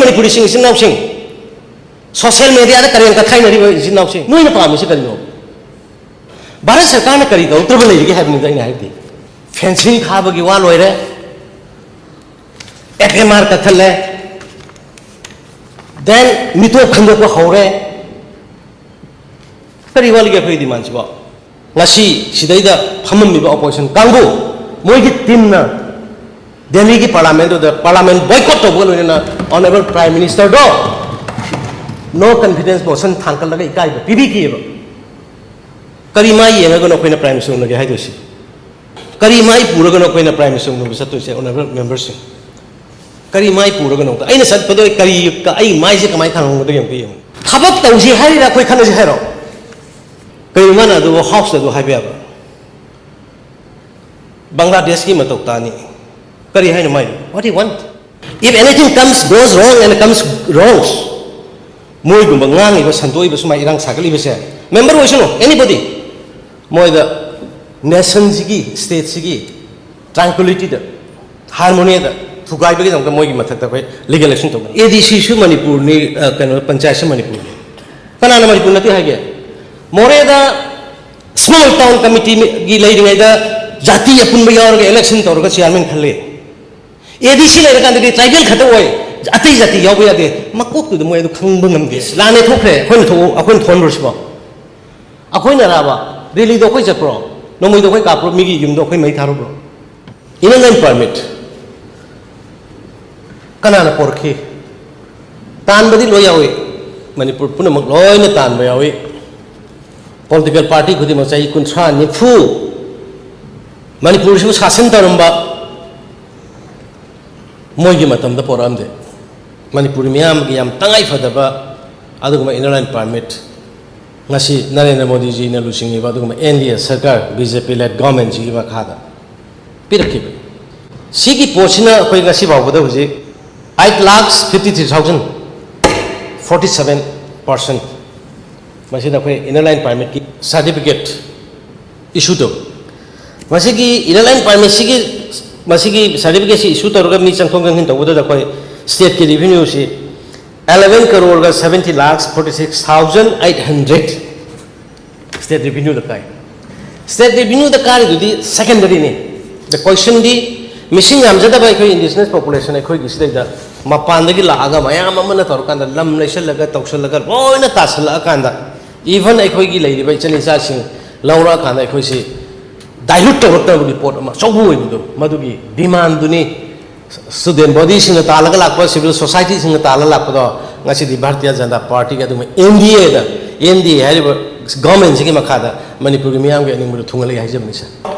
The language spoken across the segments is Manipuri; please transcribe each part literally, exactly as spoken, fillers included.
ꯃꯅꯤꯄꯨꯔꯤꯁꯤꯡ, ꯏꯆꯤꯟ ꯏꯅꯥꯎꯁꯤꯡ, ꯁꯣꯁꯤꯌꯦꯜ ꯃꯦꯗꯤꯌꯥꯗ ꯀꯔꯦꯝ ꯀꯊꯥꯏꯅꯔꯤꯕ ꯏꯆꯤꯟ ꯏꯅꯥꯎꯁꯤꯡ, ꯅꯣꯏꯅ ꯄꯥꯝꯃꯤꯁꯤ ꯀꯔꯤꯅꯣ? ꯚꯥꯔꯠ ꯁꯔꯀꯥꯔꯅ ꯀꯔꯤ ꯇꯧꯔꯛꯇ꯭ꯔꯕ ꯂꯩꯔꯤꯒꯦ ꯍꯥꯏꯕꯅꯤꯗ ꯑꯩꯅ ꯍꯥꯏꯕꯗꯤ꯫ ꯐꯦꯟꯁꯤꯡ ꯈꯥꯕꯒꯤ ꯋꯥ ꯂꯣꯏꯔꯦ, ꯑꯦꯐ ꯑꯦꯝ ꯑꯥꯔ ꯀꯛꯊꯠꯂꯦ, ꯗꯦꯟ ꯃꯤꯇꯣꯞ ꯈꯟꯗꯣꯛꯄ ꯍꯧꯔꯦ꯫ ꯀꯔꯤ ꯋꯥꯠꯂꯤꯒꯦ ꯑꯩꯈꯣꯏꯒꯤ ꯗꯤꯃꯥꯟꯁꯤꯕꯣ? ꯉꯁꯤ ꯁꯤꯗꯩꯗ ꯐꯝꯃꯝꯃꯤꯕ ꯑꯣꯄꯣꯖꯤꯁꯟ ꯀꯥꯡꯕꯨ, ꯃꯣꯏꯒꯤ ꯇꯤꯝꯅ ꯗꯦꯜꯂꯤꯒꯤ ꯄꯥꯔꯂꯥꯃꯦꯟꯗꯨꯗ ꯄꯥꯔꯂꯥꯃꯦꯟ ꯕꯣꯏꯀꯣꯠ ꯇꯧꯕꯒ ꯂꯣꯏꯅꯅ ꯑꯣꯅꯔꯦꯕꯜ ꯄ꯭ꯔꯥꯏꯝ ꯃꯤꯅꯤꯁꯇꯔꯗꯣ ꯅꯣ ꯀꯟꯐꯤꯗꯦꯟꯁ ꯃꯣꯁꯟ ꯊꯥꯡꯒꯠꯂꯒ ꯏꯀꯥꯏꯕ ꯄꯤꯕꯤꯈꯤꯑꯕ꯫ ꯀꯔꯤ ꯃꯥꯏ ꯌꯦꯡꯉꯒꯅꯣ ꯑꯩꯈꯣꯏꯅ ꯄ꯭ꯔꯥꯏꯝ ꯃꯤꯅꯤꯁꯇꯔ ꯎꯅꯒꯦ ꯍꯥꯏꯗꯣꯏꯁꯤ? ꯀꯔꯤ ꯃꯥꯏ ꯄꯨꯔꯒꯅꯣ ꯑꯩꯈꯣꯏꯅ ꯄ꯭ꯔꯥꯏꯝ ꯃꯤꯅꯤꯁꯇꯔ ꯎꯅꯕ ꯆꯠꯇꯣꯏꯁꯦ, ꯑꯣꯅꯔꯦꯕꯜ ꯃꯦꯝꯕꯔꯁꯤꯡ? ꯀꯔꯤ ꯃꯥꯏ ꯄꯨꯔꯒꯅꯣ? ꯑꯩꯅ ꯆꯠꯄꯗꯣ ꯑꯩ ꯀꯔꯤ, ꯑꯩ ꯃꯥꯏꯁꯦ ꯀꯃꯥꯏꯅ ꯊꯥꯡꯍꯧꯒꯗꯒꯦ ꯑꯝꯇ ꯌꯦꯡꯉꯨ꯫ ꯊꯕꯛ ꯇꯧꯁꯤ ꯍꯥꯏꯔꯤꯔ ꯑꯩꯈꯣꯏ ꯈꯠꯅꯁꯤ ꯍꯥꯏꯔꯣ? ꯀꯔꯤꯒꯨꯝꯕꯅ ꯑꯗꯨꯕꯨ ꯍꯥꯎꯁꯇ ꯑꯗꯨ ꯍꯥꯏꯕ ꯌꯥꯕ꯭ꯔꯥ? ꯕꯪꯒ꯭ꯂꯥꯗꯦꯁꯀꯤ ꯃꯇꯧ ꯇꯥꯅꯤ꯫ ꯀꯔꯤ ꯍꯥꯏꯅꯣ ꯃꯥꯏꯗꯣ? What he want? If anything comes, goes wrong and comes wrongs, ꯃꯣꯏꯒꯨꯝꯕ ꯉꯥꯡꯉꯤꯕ, ꯁꯟꯗꯣꯛꯏꯕ, ꯁꯨꯃꯥꯏꯅ ꯏꯔꯥꯡ ꯁꯥꯒꯠꯂꯤꯕꯁꯦ, ꯃꯦꯝꯕꯔ ꯑꯣꯏꯁꯅꯨ, anybody, ꯃꯣꯏꯗ ꯅꯦꯁꯟꯁꯤꯒꯤ, ꯁ꯭ꯇꯦꯠꯁꯤꯒꯤ ꯇ꯭ꯔꯥꯟꯀ꯭ꯋꯤꯂꯤꯇꯤꯗ, ꯍꯥꯔꯃꯣꯅꯤꯗ ꯊꯨꯒꯥꯏꯕꯒꯤꯗꯃꯛꯇ ꯃꯣꯏꯒꯤ ꯃꯊꯛꯇ ꯑꯩꯈꯣꯏ ꯂꯤꯒꯦꯜ ꯑꯦꯛꯁꯟ ꯇꯧꯒꯅꯤ꯫ ꯑꯦ ꯗꯤ ꯁꯤꯁꯨ ꯃꯅꯤꯄꯨꯔꯅꯤ, ꯑ, ꯀꯩꯅꯣ, ꯄꯟꯆꯥꯌꯠꯁꯨ ꯃꯅꯤꯄꯨꯔꯅꯤ꯫ ꯀꯅꯥꯅ ꯃꯅꯤꯄꯨꯔ ꯅꯠꯇꯦ ꯍꯥꯏꯒꯦ? ꯃꯣꯔꯦꯗ ꯁ꯭ꯃꯣꯜ ꯇꯥꯎꯟ ꯀꯃꯤꯇꯤꯒꯤ ꯂꯩꯔꯤꯉꯩꯗ ꯖꯥꯇꯤ ꯑꯄꯨꯟꯕ ꯌꯥꯎꯔꯒ ꯏꯂꯦꯛꯁꯟ ꯇꯧꯔꯒ ꯆꯤꯌꯥꯔꯃꯦꯟ ꯈꯜꯂꯤ꯫ ꯑꯦ ꯗꯤ ꯁꯤ ꯂꯩꯔꯀꯥꯟꯗꯗꯤ ꯇ꯭ꯔꯥꯏꯕꯦꯜ ꯈꯛꯇ ꯑꯣꯏ, ꯑꯇꯩ ꯖꯥꯇꯤ ꯌꯥꯎꯕ ꯌꯥꯗꯦ꯫ ꯃꯀꯣꯛꯇꯨꯗ ꯃꯣꯏ ꯑꯗꯨ ꯈꯪꯕ ꯉꯝꯗꯦ꯫ ꯂꯥꯟꯅ ꯊꯣꯛꯈ꯭ꯔꯦ, ꯑꯩꯈꯣꯏꯅ ꯊꯣꯛꯎ-, ꯑꯩꯈꯣꯏꯅ ꯊꯣꯛꯍꯟꯕ꯭ꯔꯣ ꯁꯤꯕꯣ? ꯑꯩꯈꯣꯏꯅ ꯑꯔꯥꯕ ꯔꯦꯂꯤꯗꯣ ꯑꯩꯈꯣꯏ ꯆꯠꯄ꯭ꯔꯣ? ꯅꯣꯡꯃꯩꯗꯣ ꯑꯩꯈꯣꯏ ꯀꯥꯞꯄ꯭ꯔꯣ? ꯃꯤꯒꯤ ꯌꯨꯝꯗꯣ ꯑꯩꯈꯣꯏ ꯃꯩ ꯊꯥꯔꯨꯕ꯭ꯔꯣ? ꯏꯅꯔ ꯂꯥꯏꯟ ꯄꯥꯔꯃꯤꯠ ꯀꯅꯥꯅ ꯄꯣꯔꯛꯈꯤ? ꯇꯥꯟꯕꯗꯤ ꯂꯣꯏ ꯌꯥꯎꯏ, ꯃꯅꯤꯄꯨꯔ ꯄꯨꯝꯅꯃꯛ ꯂꯣꯏꯅ ꯇꯥꯟꯕ ꯌꯥꯎꯏ꯫ ꯄꯣꯂꯤꯇꯤꯀꯦꯜ ꯄꯥꯔꯇꯤ ꯈꯨꯗꯤꯡꯃꯛ ꯆꯍꯤ ꯀꯨꯟꯊ꯭ꯔꯥ, ꯅꯤꯐꯨ ꯃꯅꯤꯄꯨꯔꯁꯤꯕꯨ ꯁꯥꯁꯟ ꯇꯧꯔꯝꯕ ꯃꯣꯏꯒꯤ ꯃꯇꯝꯗ ꯄꯣꯔꯛꯑꯝꯗꯦ꯫ ꯃꯅꯤꯄꯨꯔꯤ ꯃꯤꯌꯥꯝꯒꯤ ꯌꯥꯝ ꯇꯉꯥꯏ ꯐꯗꯕ ꯑꯗꯨꯒꯨꯝꯕ ꯏꯅꯔ ꯂꯥꯏꯟ ꯄꯥꯔꯃꯤꯠ ꯉꯁꯤ ꯅꯔꯦꯟꯗ꯭ꯔ ꯃꯣꯗꯤꯖꯤꯅ ꯂꯨꯆꯤꯡꯂꯤꯕ ꯑꯗꯨꯒꯨꯝꯕ ꯑꯦꯟ ꯗꯤ ꯑꯦ ꯁꯔꯀꯥꯔ, ꯕꯤ ꯖꯦ ꯄꯤ ꯂꯦꯗ ꯒꯣꯔꯃꯦꯟꯁꯤꯒꯤ ꯃꯈꯥꯗ ꯄꯤꯔꯛꯈꯤꯕꯅꯤ꯫ ꯁꯤꯒꯤ ꯄꯣꯠꯁꯤꯅ ꯑꯩꯈꯣꯏ ꯉꯁꯤ ꯐꯥꯎꯕꯗ ꯍꯧꯖꯤꯛ eight lakhs fifty three thousand forty seven person ꯃꯁꯤꯗ ꯑꯩꯈꯣꯏ ꯏꯅꯔ ꯂꯥꯏꯟ ꯄꯥꯔꯃꯤꯠꯀꯤ ꯁꯥꯔꯇꯤꯐꯤꯀꯦꯠ ꯏꯁꯨ ꯇꯧ꯫ ꯃꯁꯤꯒꯤ ꯏꯅꯔ ꯂꯥꯏꯟ ꯄꯥꯔꯃꯤꯠꯁꯤꯒꯤ, ꯃꯁꯤꯒꯤ ꯁꯥꯔꯇꯤꯐꯤꯀꯦꯠꯁꯤ ꯏꯁꯨ ꯇꯧꯔꯒ ꯃꯤ ꯆꯪꯊꯣꯛ ꯆꯪꯁꯤꯟ ꯇꯧꯕꯗꯨꯗ ꯑꯩꯈꯣꯏ ꯁ꯭ꯇꯦꯠꯀꯤ ꯔꯤꯚꯤꯅ꯭ꯌꯨꯁꯤ eleven crore seventy lakhs forty six thousand eight hundred state ꯔꯤꯚꯤꯅ꯭ꯌꯨꯗ ꯀꯥꯏ꯫ ꯁ꯭ꯇꯦꯠ ꯔꯤꯚꯤꯅ꯭ꯌꯨꯗ ꯀꯥꯔꯤꯗꯨꯗꯤ ꯁꯦꯀꯦꯟꯗꯔꯤꯅꯤ꯫ ꯗ ꯀꯣꯏꯁꯟꯗꯤ, ꯃꯤꯁꯤꯡ ꯌꯥꯝꯖꯗꯕ ꯑꯩꯈꯣꯏ ꯏꯟꯗꯤꯖꯤꯅꯁ ꯄꯣꯄꯨꯂꯦꯁꯟ ꯑꯩꯈꯣꯏꯒꯤ ꯁꯤꯗꯩꯗ ꯃꯄꯥꯟꯗꯒꯤ ꯂꯥꯛꯑꯒ ꯃꯌꯥꯝ ꯑꯃꯅ ꯇꯧꯔꯀꯥꯟꯗ, ꯂꯝ ꯂꯩꯁꯜꯂꯒ ꯇꯧꯁꯜꯂꯒ ꯂꯣꯏꯅ ꯇꯥꯁꯜꯂꯛꯑꯀꯥꯟꯗ, ꯏꯚꯟ ꯑꯩꯈꯣꯏꯒꯤ ꯂꯩꯔꯤꯕ ꯏꯆꯤꯟ ꯏꯆꯥꯁꯤꯡ ꯂꯧꯔꯛꯑꯀꯥꯟꯗ ꯑꯩꯈꯣꯏꯁꯤ ꯗꯥꯏꯂ꯭ꯌꯨꯠ ꯇꯧꯔꯛꯇꯕꯒꯤ ꯄꯣꯠ ꯑꯃ ꯑꯆꯧꯕ ꯑꯣꯏꯕꯗꯣ, ꯃꯗꯨꯒꯤ ꯗꯤꯃꯥꯟꯗꯨꯅꯤ꯫ ꯁ꯭ꯇꯨꯗꯦꯟ ꯕꯣꯗꯤꯁꯤꯡꯅ ꯇꯥꯜꯂꯒ ꯂꯥꯛꯄ, ꯁꯤꯚꯤꯜ ꯁꯣꯁꯥꯏꯇꯤꯁꯤꯡꯅ ꯇꯥꯜꯂꯒ ꯂꯥꯛꯄꯗꯣ ꯉꯁꯤꯗꯤ ꯚꯥꯔꯇꯤꯌ ꯖꯅꯇꯥ ꯄꯥꯔꯇꯤꯒꯤ ꯑꯗꯨꯒ ꯑꯦꯟ ꯗꯤ ꯑꯦꯗ, ꯑꯦꯟ ꯗꯤ ꯑꯦ ꯍꯥꯏꯔꯤꯕ ꯒꯚꯔꯟꯃꯦꯟꯁꯤꯒꯤ ꯃꯈꯥꯗ ꯃꯅꯤꯄꯨꯔꯒꯤ ꯃꯤꯌꯥꯝꯒꯤ ꯑꯅꯤꯡꯕꯗꯨ ꯊꯨꯡꯍꯜꯂꯛꯏ ꯍꯥꯏꯖꯕꯅꯤ, ꯁꯥꯔ꯫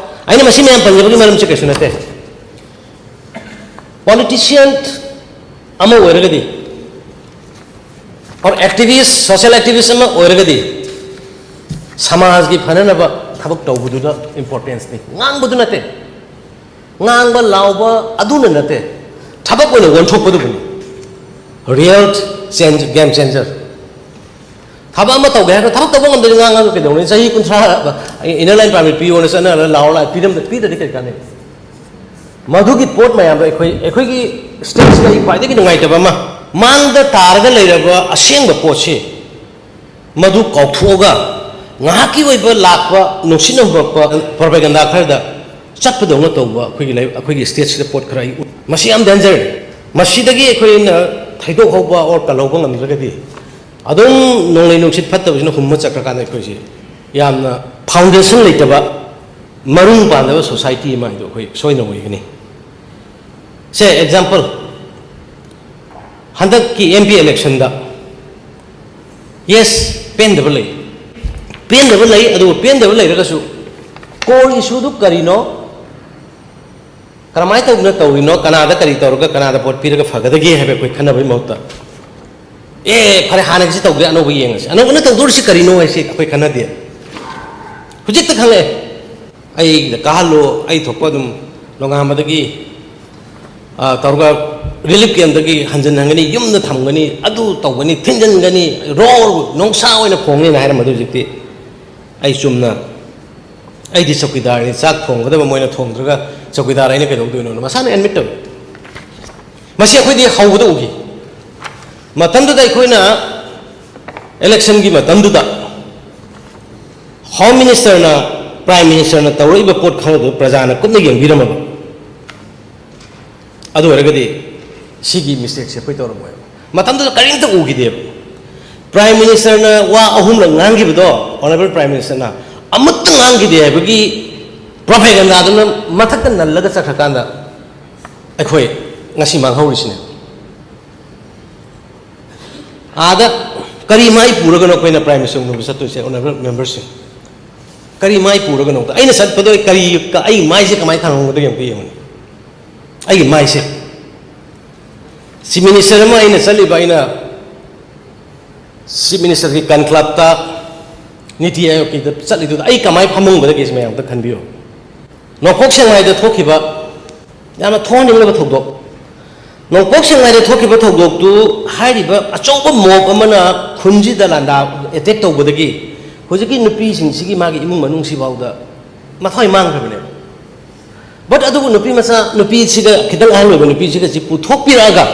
ꯑꯩꯅ ꯃꯁꯤ ꯃꯌꯥꯝ ꯄꯟꯖꯕꯒꯤ ꯃꯔꯝꯁꯦ ꯀꯩꯁꯨ ꯅꯠꯇꯦ꯫ ꯄꯣꯂꯤꯇꯤꯁꯤꯌꯟ ꯑꯃ ꯑꯣꯏꯔꯒꯗꯤ, ꯑꯣꯔ ꯑꯦꯛꯇꯤꯚꯤꯁ, ꯁꯣꯁꯤꯌꯦꯜ ꯑꯦꯛꯇꯤꯚꯤꯁ ꯑꯃ ꯑꯣꯏꯔꯒꯗꯤ, ꯁꯃꯥꯖꯒꯤ ꯐꯅꯅꯕ ꯊꯕꯛ ꯇꯧꯕꯗꯨꯗ ꯏꯝꯄꯣꯔꯇꯦꯟꯁꯅꯤ, ꯉꯥꯡꯕꯗꯨ ꯅꯠꯇꯦ꯫ ꯉꯥꯡꯕ ꯂꯥꯎꯕ ꯑꯗꯨꯅ ꯅꯠꯇꯦ, ꯊꯕꯛ ꯑꯣꯏꯅ ꯑꯣꯟꯊꯣꯛꯄꯗꯨꯕꯨꯅꯤ ꯔꯤꯌꯦꯜ ꯆꯦꯟꯖ, ꯒꯦꯝ ꯆꯦꯟꯖꯔ꯫ ꯊꯕꯛ ꯑꯃ ꯇꯧꯒꯦ ꯍꯥꯏꯔꯒ ꯊꯕꯛ ꯇꯧꯕ ꯉꯝꯗ꯭ꯔꯗꯤ ꯉꯥꯡꯉꯒ ꯀꯩꯗꯧꯅꯤ? ꯆꯍꯤ ꯀꯨꯟꯊ꯭ꯔꯥ ꯏꯟꯅꯔ ꯂꯥꯏꯟ ꯄꯥꯔꯃꯤꯠ ꯄꯤꯌꯣꯅ ꯆꯠꯅꯔꯒ ꯂꯥꯎꯔ ꯂꯥꯛꯑ ꯄꯤꯔꯝꯗ-, ꯄꯤꯗ꯭ꯔꯗꯤ ꯀꯔꯤ ꯀꯥꯟꯅꯩ? ꯃꯗꯨꯒꯤ ꯄꯣꯠ ꯃꯌꯥꯝꯗꯣ ꯑꯩꯈꯣꯏ, ꯑꯩꯈꯣꯏꯒꯤ ꯁ꯭ꯇꯦꯠꯁꯤꯗ ꯑꯩ ꯈ꯭ꯋꯥꯏꯗꯒꯤ ꯅꯨꯡꯉꯥꯏꯇꯕ ꯑꯃ, ꯃꯥꯡꯗ ꯇꯥꯔꯒ ꯂꯩꯔꯕ ꯑꯁꯦꯡꯕ ꯄꯣꯠꯁꯤ ꯃꯗꯨ ꯀꯥꯎꯊꯣꯛꯑꯒ ꯉꯥꯏꯍꯥꯛꯀꯤ ꯑꯣꯏꯕ ꯂꯥꯛꯄ ꯅꯨꯡꯁꯤꯠꯅ ꯍꯨꯝꯃꯛꯄ ꯄ꯭ꯔꯣꯄꯦꯒꯟꯗꯥ ꯈꯔꯗ ꯆꯠꯄꯗꯧꯅ ꯇꯧꯕ ꯑꯩꯈꯣꯏꯒꯤ ꯂꯩ-, ꯑꯩꯈꯣꯏꯒꯤ ꯁ꯭ꯇꯦꯠꯁꯤꯗ ꯄꯣꯠ ꯈꯔ ꯑꯩ ꯎ-, ꯃꯁꯤ ꯌꯥꯝ ꯗꯦꯟꯖꯔꯅꯤ꯫ ꯃꯁꯤꯗꯒꯤ ꯑꯩꯈꯣꯏꯅ ꯊꯩꯗꯣꯛꯍꯧꯕ ꯑꯣꯔ ꯀꯜꯍꯧꯕ ꯉꯝꯗ꯭ꯔꯒꯗꯤ ꯑꯗꯨꯝ ꯅꯣꯡꯂꯩ ꯅꯨꯡꯁꯤꯠ ꯐꯠꯇꯕꯁꯤꯅ ꯍꯨꯝꯃ ꯆꯠꯈ꯭ꯔꯀꯥꯟꯗ ꯑꯩꯈꯣꯏꯁꯤ ꯌꯥꯝꯅ ꯐꯥꯎꯟꯗꯦꯁꯟ ꯂꯩꯇꯕ, ꯃꯔꯨꯡ ꯄꯥꯟꯗꯕ ꯁꯣꯁꯥꯏꯇꯤ ꯑꯃ ꯍꯥꯏꯗꯣ ꯑꯩꯈꯣꯏ ꯁꯣꯏꯅ ꯑꯣꯏꯒꯅꯤ꯫ ꯁꯦ, ꯑꯦꯛꯖꯥꯝꯄꯜ, ꯍꯟꯗꯛꯀꯤ ꯑꯦꯝ ꯄꯤ ꯏꯂꯦꯛꯁꯟꯗ, ꯌꯦꯁ, ꯄꯦꯟꯗꯕ ꯂꯩ, ꯄꯦꯟꯗꯕ ꯂꯩ, ꯑꯗꯨꯕꯨ ꯄꯦꯟꯗꯕ ꯂꯩꯔꯒꯁꯨ ꯀꯣꯔ ꯏꯁꯨꯗꯨ ꯀꯔꯤꯅꯣ, ꯀꯔꯝꯍꯥꯏꯅ ꯇꯧꯗꯅ ꯇꯧꯔꯤꯅꯣ, ꯀꯅꯥꯗ ꯀꯔꯤ ꯇꯧꯔꯒ ꯀꯅꯥꯗ ꯚꯣꯠ ꯄꯤꯔꯒ ꯐꯒꯗꯒꯦ ꯍꯥꯏꯕ ꯑꯩꯈꯣꯏ ꯈꯟꯅꯕꯒꯤ ꯃꯍꯨꯠꯇ, ꯑꯦ, ꯐꯔꯦ, ꯍꯥꯟꯅꯒꯤꯁꯤ ꯇꯧꯗ꯭ꯔꯦ, ꯑꯅꯧꯕ ꯌꯦꯡꯉꯁꯤ, ꯑꯅꯧꯕꯅ ꯇꯧꯗꯣꯔꯤꯁꯤ ꯀꯔꯤꯅꯣ ꯍꯥꯏꯁꯤ ꯑꯩꯈꯣꯏ ꯈꯟꯅꯗꯦ꯫ ꯍꯧꯖꯤꯛꯇ ꯈꯪꯂꯛꯑꯦ, ꯑꯩꯗ ꯀꯥꯍꯜꯂꯣ, ꯑꯩ ꯊꯣꯛꯄ ꯑꯗꯨꯝ ꯅꯣꯡꯉꯥꯟꯕꯗꯒꯤ, ꯑ, ꯇꯧꯔꯒ ꯔꯤꯂꯤꯐ ꯀꯦꯝꯞꯇꯒꯤ ꯍꯟꯖꯤꯟꯍꯟꯒꯅꯤ, ꯌꯨꯝꯗ ꯊꯝꯒꯅꯤ, ꯑꯗꯨ ꯇꯧꯒꯅꯤ, ꯊꯤꯟꯖꯤꯟꯒꯅꯤ, ꯔꯣ ꯅꯣꯡꯁꯥ ꯑꯣꯏꯅ ꯈꯣꯡꯅꯤꯅ ꯍꯥꯏꯔꯝꯕꯗꯣ ꯍꯧꯖꯤꯛꯇꯤ ꯑꯩ ꯆꯨꯝꯅ, ꯑꯩꯗꯤ ꯆꯧꯀꯤꯗꯥꯔꯅꯤ, ꯆꯥꯛ ꯊꯣꯡꯒꯗꯕ ꯃꯣꯏꯅ ꯊꯣꯡꯗ꯭ꯔꯒ ꯆꯧꯀꯤꯗꯥꯔ ꯑꯩꯅ ꯀꯩꯗꯧꯗꯣꯏꯅꯣꯅ ꯃꯁꯥꯅ ꯑꯦꯗꯃꯤꯠ ꯇꯧꯏ꯫ ꯃꯁꯤ ꯑꯩꯈꯣꯏꯗꯤ ꯍꯧꯕꯗ ꯎꯈꯤ꯫ ꯃꯇꯝꯗꯨꯗ ꯑꯩꯈꯣꯏꯅ election ꯒꯤ ꯃꯇꯝꯗꯨꯗ Home Minister ꯅ, Prime Minister ꯅ ꯇꯧꯔꯛꯏꯕ ꯄꯣꯠ ꯈꯔꯗꯨ ꯄ꯭ꯔꯖꯥꯅ ꯀꯨꯞꯅ ꯌꯦꯡꯕꯤꯔꯝꯃꯕ, ꯑꯗꯨ ꯑꯣꯏꯔꯒꯗꯤ ꯁꯤꯒꯤ mistake ꯁꯦ ꯑꯩꯈꯣꯏ ꯇꯧꯔꯝꯃꯣꯏꯕ꯫ ꯃꯇꯝꯗꯨꯗ ꯀꯔꯤꯝꯇ ꯎꯈꯤꯗꯦꯕ꯫ Prime Minister ꯅ ꯋꯥ ꯑꯍꯨꯝꯂꯛ ꯉꯥꯡꯈꯤꯕꯗꯣ, Honourable Prime Minister ꯅ ꯑꯃꯠꯇ ꯉꯥꯡꯈꯤꯗꯦ ꯍꯥꯏꯕꯒꯤ propaganda ꯗꯨꯅ ꯃꯊꯛꯇ ꯅꯜꯂꯒ ꯆꯠꯈ꯭ꯔꯀꯥꯟꯗ ꯑꯩꯈꯣꯏ ꯉꯁꯤ ꯃꯥꯡꯍꯧꯔꯤꯁꯤꯅꯦ꯫ ꯑꯥꯗ ꯀꯔꯤ ꯃꯥꯏ ꯄꯨꯔꯒꯅꯣ ꯑꯩꯈꯣꯏꯅ Prime Minister ꯎꯅꯕ ꯆꯠꯇꯣꯏꯁꯦ, Honourable Member ꯁꯤꯡ? ꯀꯔꯤ ꯃꯥꯏ ꯄꯨꯔꯒꯅꯣ? ꯑꯩꯅ ꯆꯠꯄꯗꯣ ꯑꯩ ꯀꯔꯤ, ꯑꯩ ꯃꯥꯏꯁꯦ ꯀꯃꯥꯏꯅ ꯊꯥꯡꯍꯧꯒꯗꯒꯦ ꯑꯝꯇ ꯌꯦꯡꯉꯨꯅꯦ꯫ ꯑꯩꯒꯤ ꯃꯥꯏꯁꯦ, Chief Minister ꯑꯃ ꯑꯩꯅ ꯆꯠꯂꯤꯕ, ꯑꯩꯅ Chief Minister ꯒꯤ conclave ꯇ, NITI Aayog ꯀꯤꯗ ꯆꯠꯂꯤꯗꯨꯗ ꯑꯩ ꯀꯃꯥꯏꯅ ꯐꯝꯃꯝꯒꯗꯒꯦ ꯁꯤ ꯃꯌꯥꯝ ꯑꯝꯇ ꯈꯟꯕꯤꯌꯨ꯫ ꯅꯣꯡꯄꯣꯛ ꯁꯦꯛꯃꯥꯏꯗ ꯊꯣꯛꯈꯤꯕ ꯌꯥꯝꯅ ꯊꯣꯛꯍꯟꯅꯤꯡꯗꯕ ꯊꯧꯗꯣꯛ, ꯅꯣꯡꯄꯣꯛ ꯁꯦꯛꯃꯥꯏꯗ ꯊꯣꯛꯈꯤꯕ ꯊꯧꯗꯣꯛꯇꯨ ꯍꯥꯏꯔꯤꯕ ꯑꯆꯧꯕ mob ꯑꯃꯅ ꯈꯨꯟꯁꯤꯗ ꯂꯥꯟꯗꯥ, attack ꯇꯧꯕꯗꯒꯤ ꯍꯧꯖꯤꯛꯀꯤ ꯅꯨꯄꯤꯁꯤꯡꯁꯤꯒꯤ ꯃꯥꯒꯤ ꯏꯃꯨꯡ ꯃꯅꯨꯡꯁꯤꯐꯥꯎꯗ ꯃꯊ꯭ꯋꯥꯏ ꯃꯥꯡꯈ꯭ꯔꯕꯅꯦꯕ꯫ But ꯑꯗꯨꯕꯨ ꯅꯨꯄꯤ ꯃꯆꯥ, ꯅꯨꯄꯤꯁꯤꯒ, ꯈꯤꯇꯪ ꯑꯍꯜ ꯑꯣꯏꯕ ꯅꯨꯄꯤꯁꯤꯒ ꯁꯤ ꯄꯨꯊꯣꯛꯄꯤꯔꯛꯑꯒ,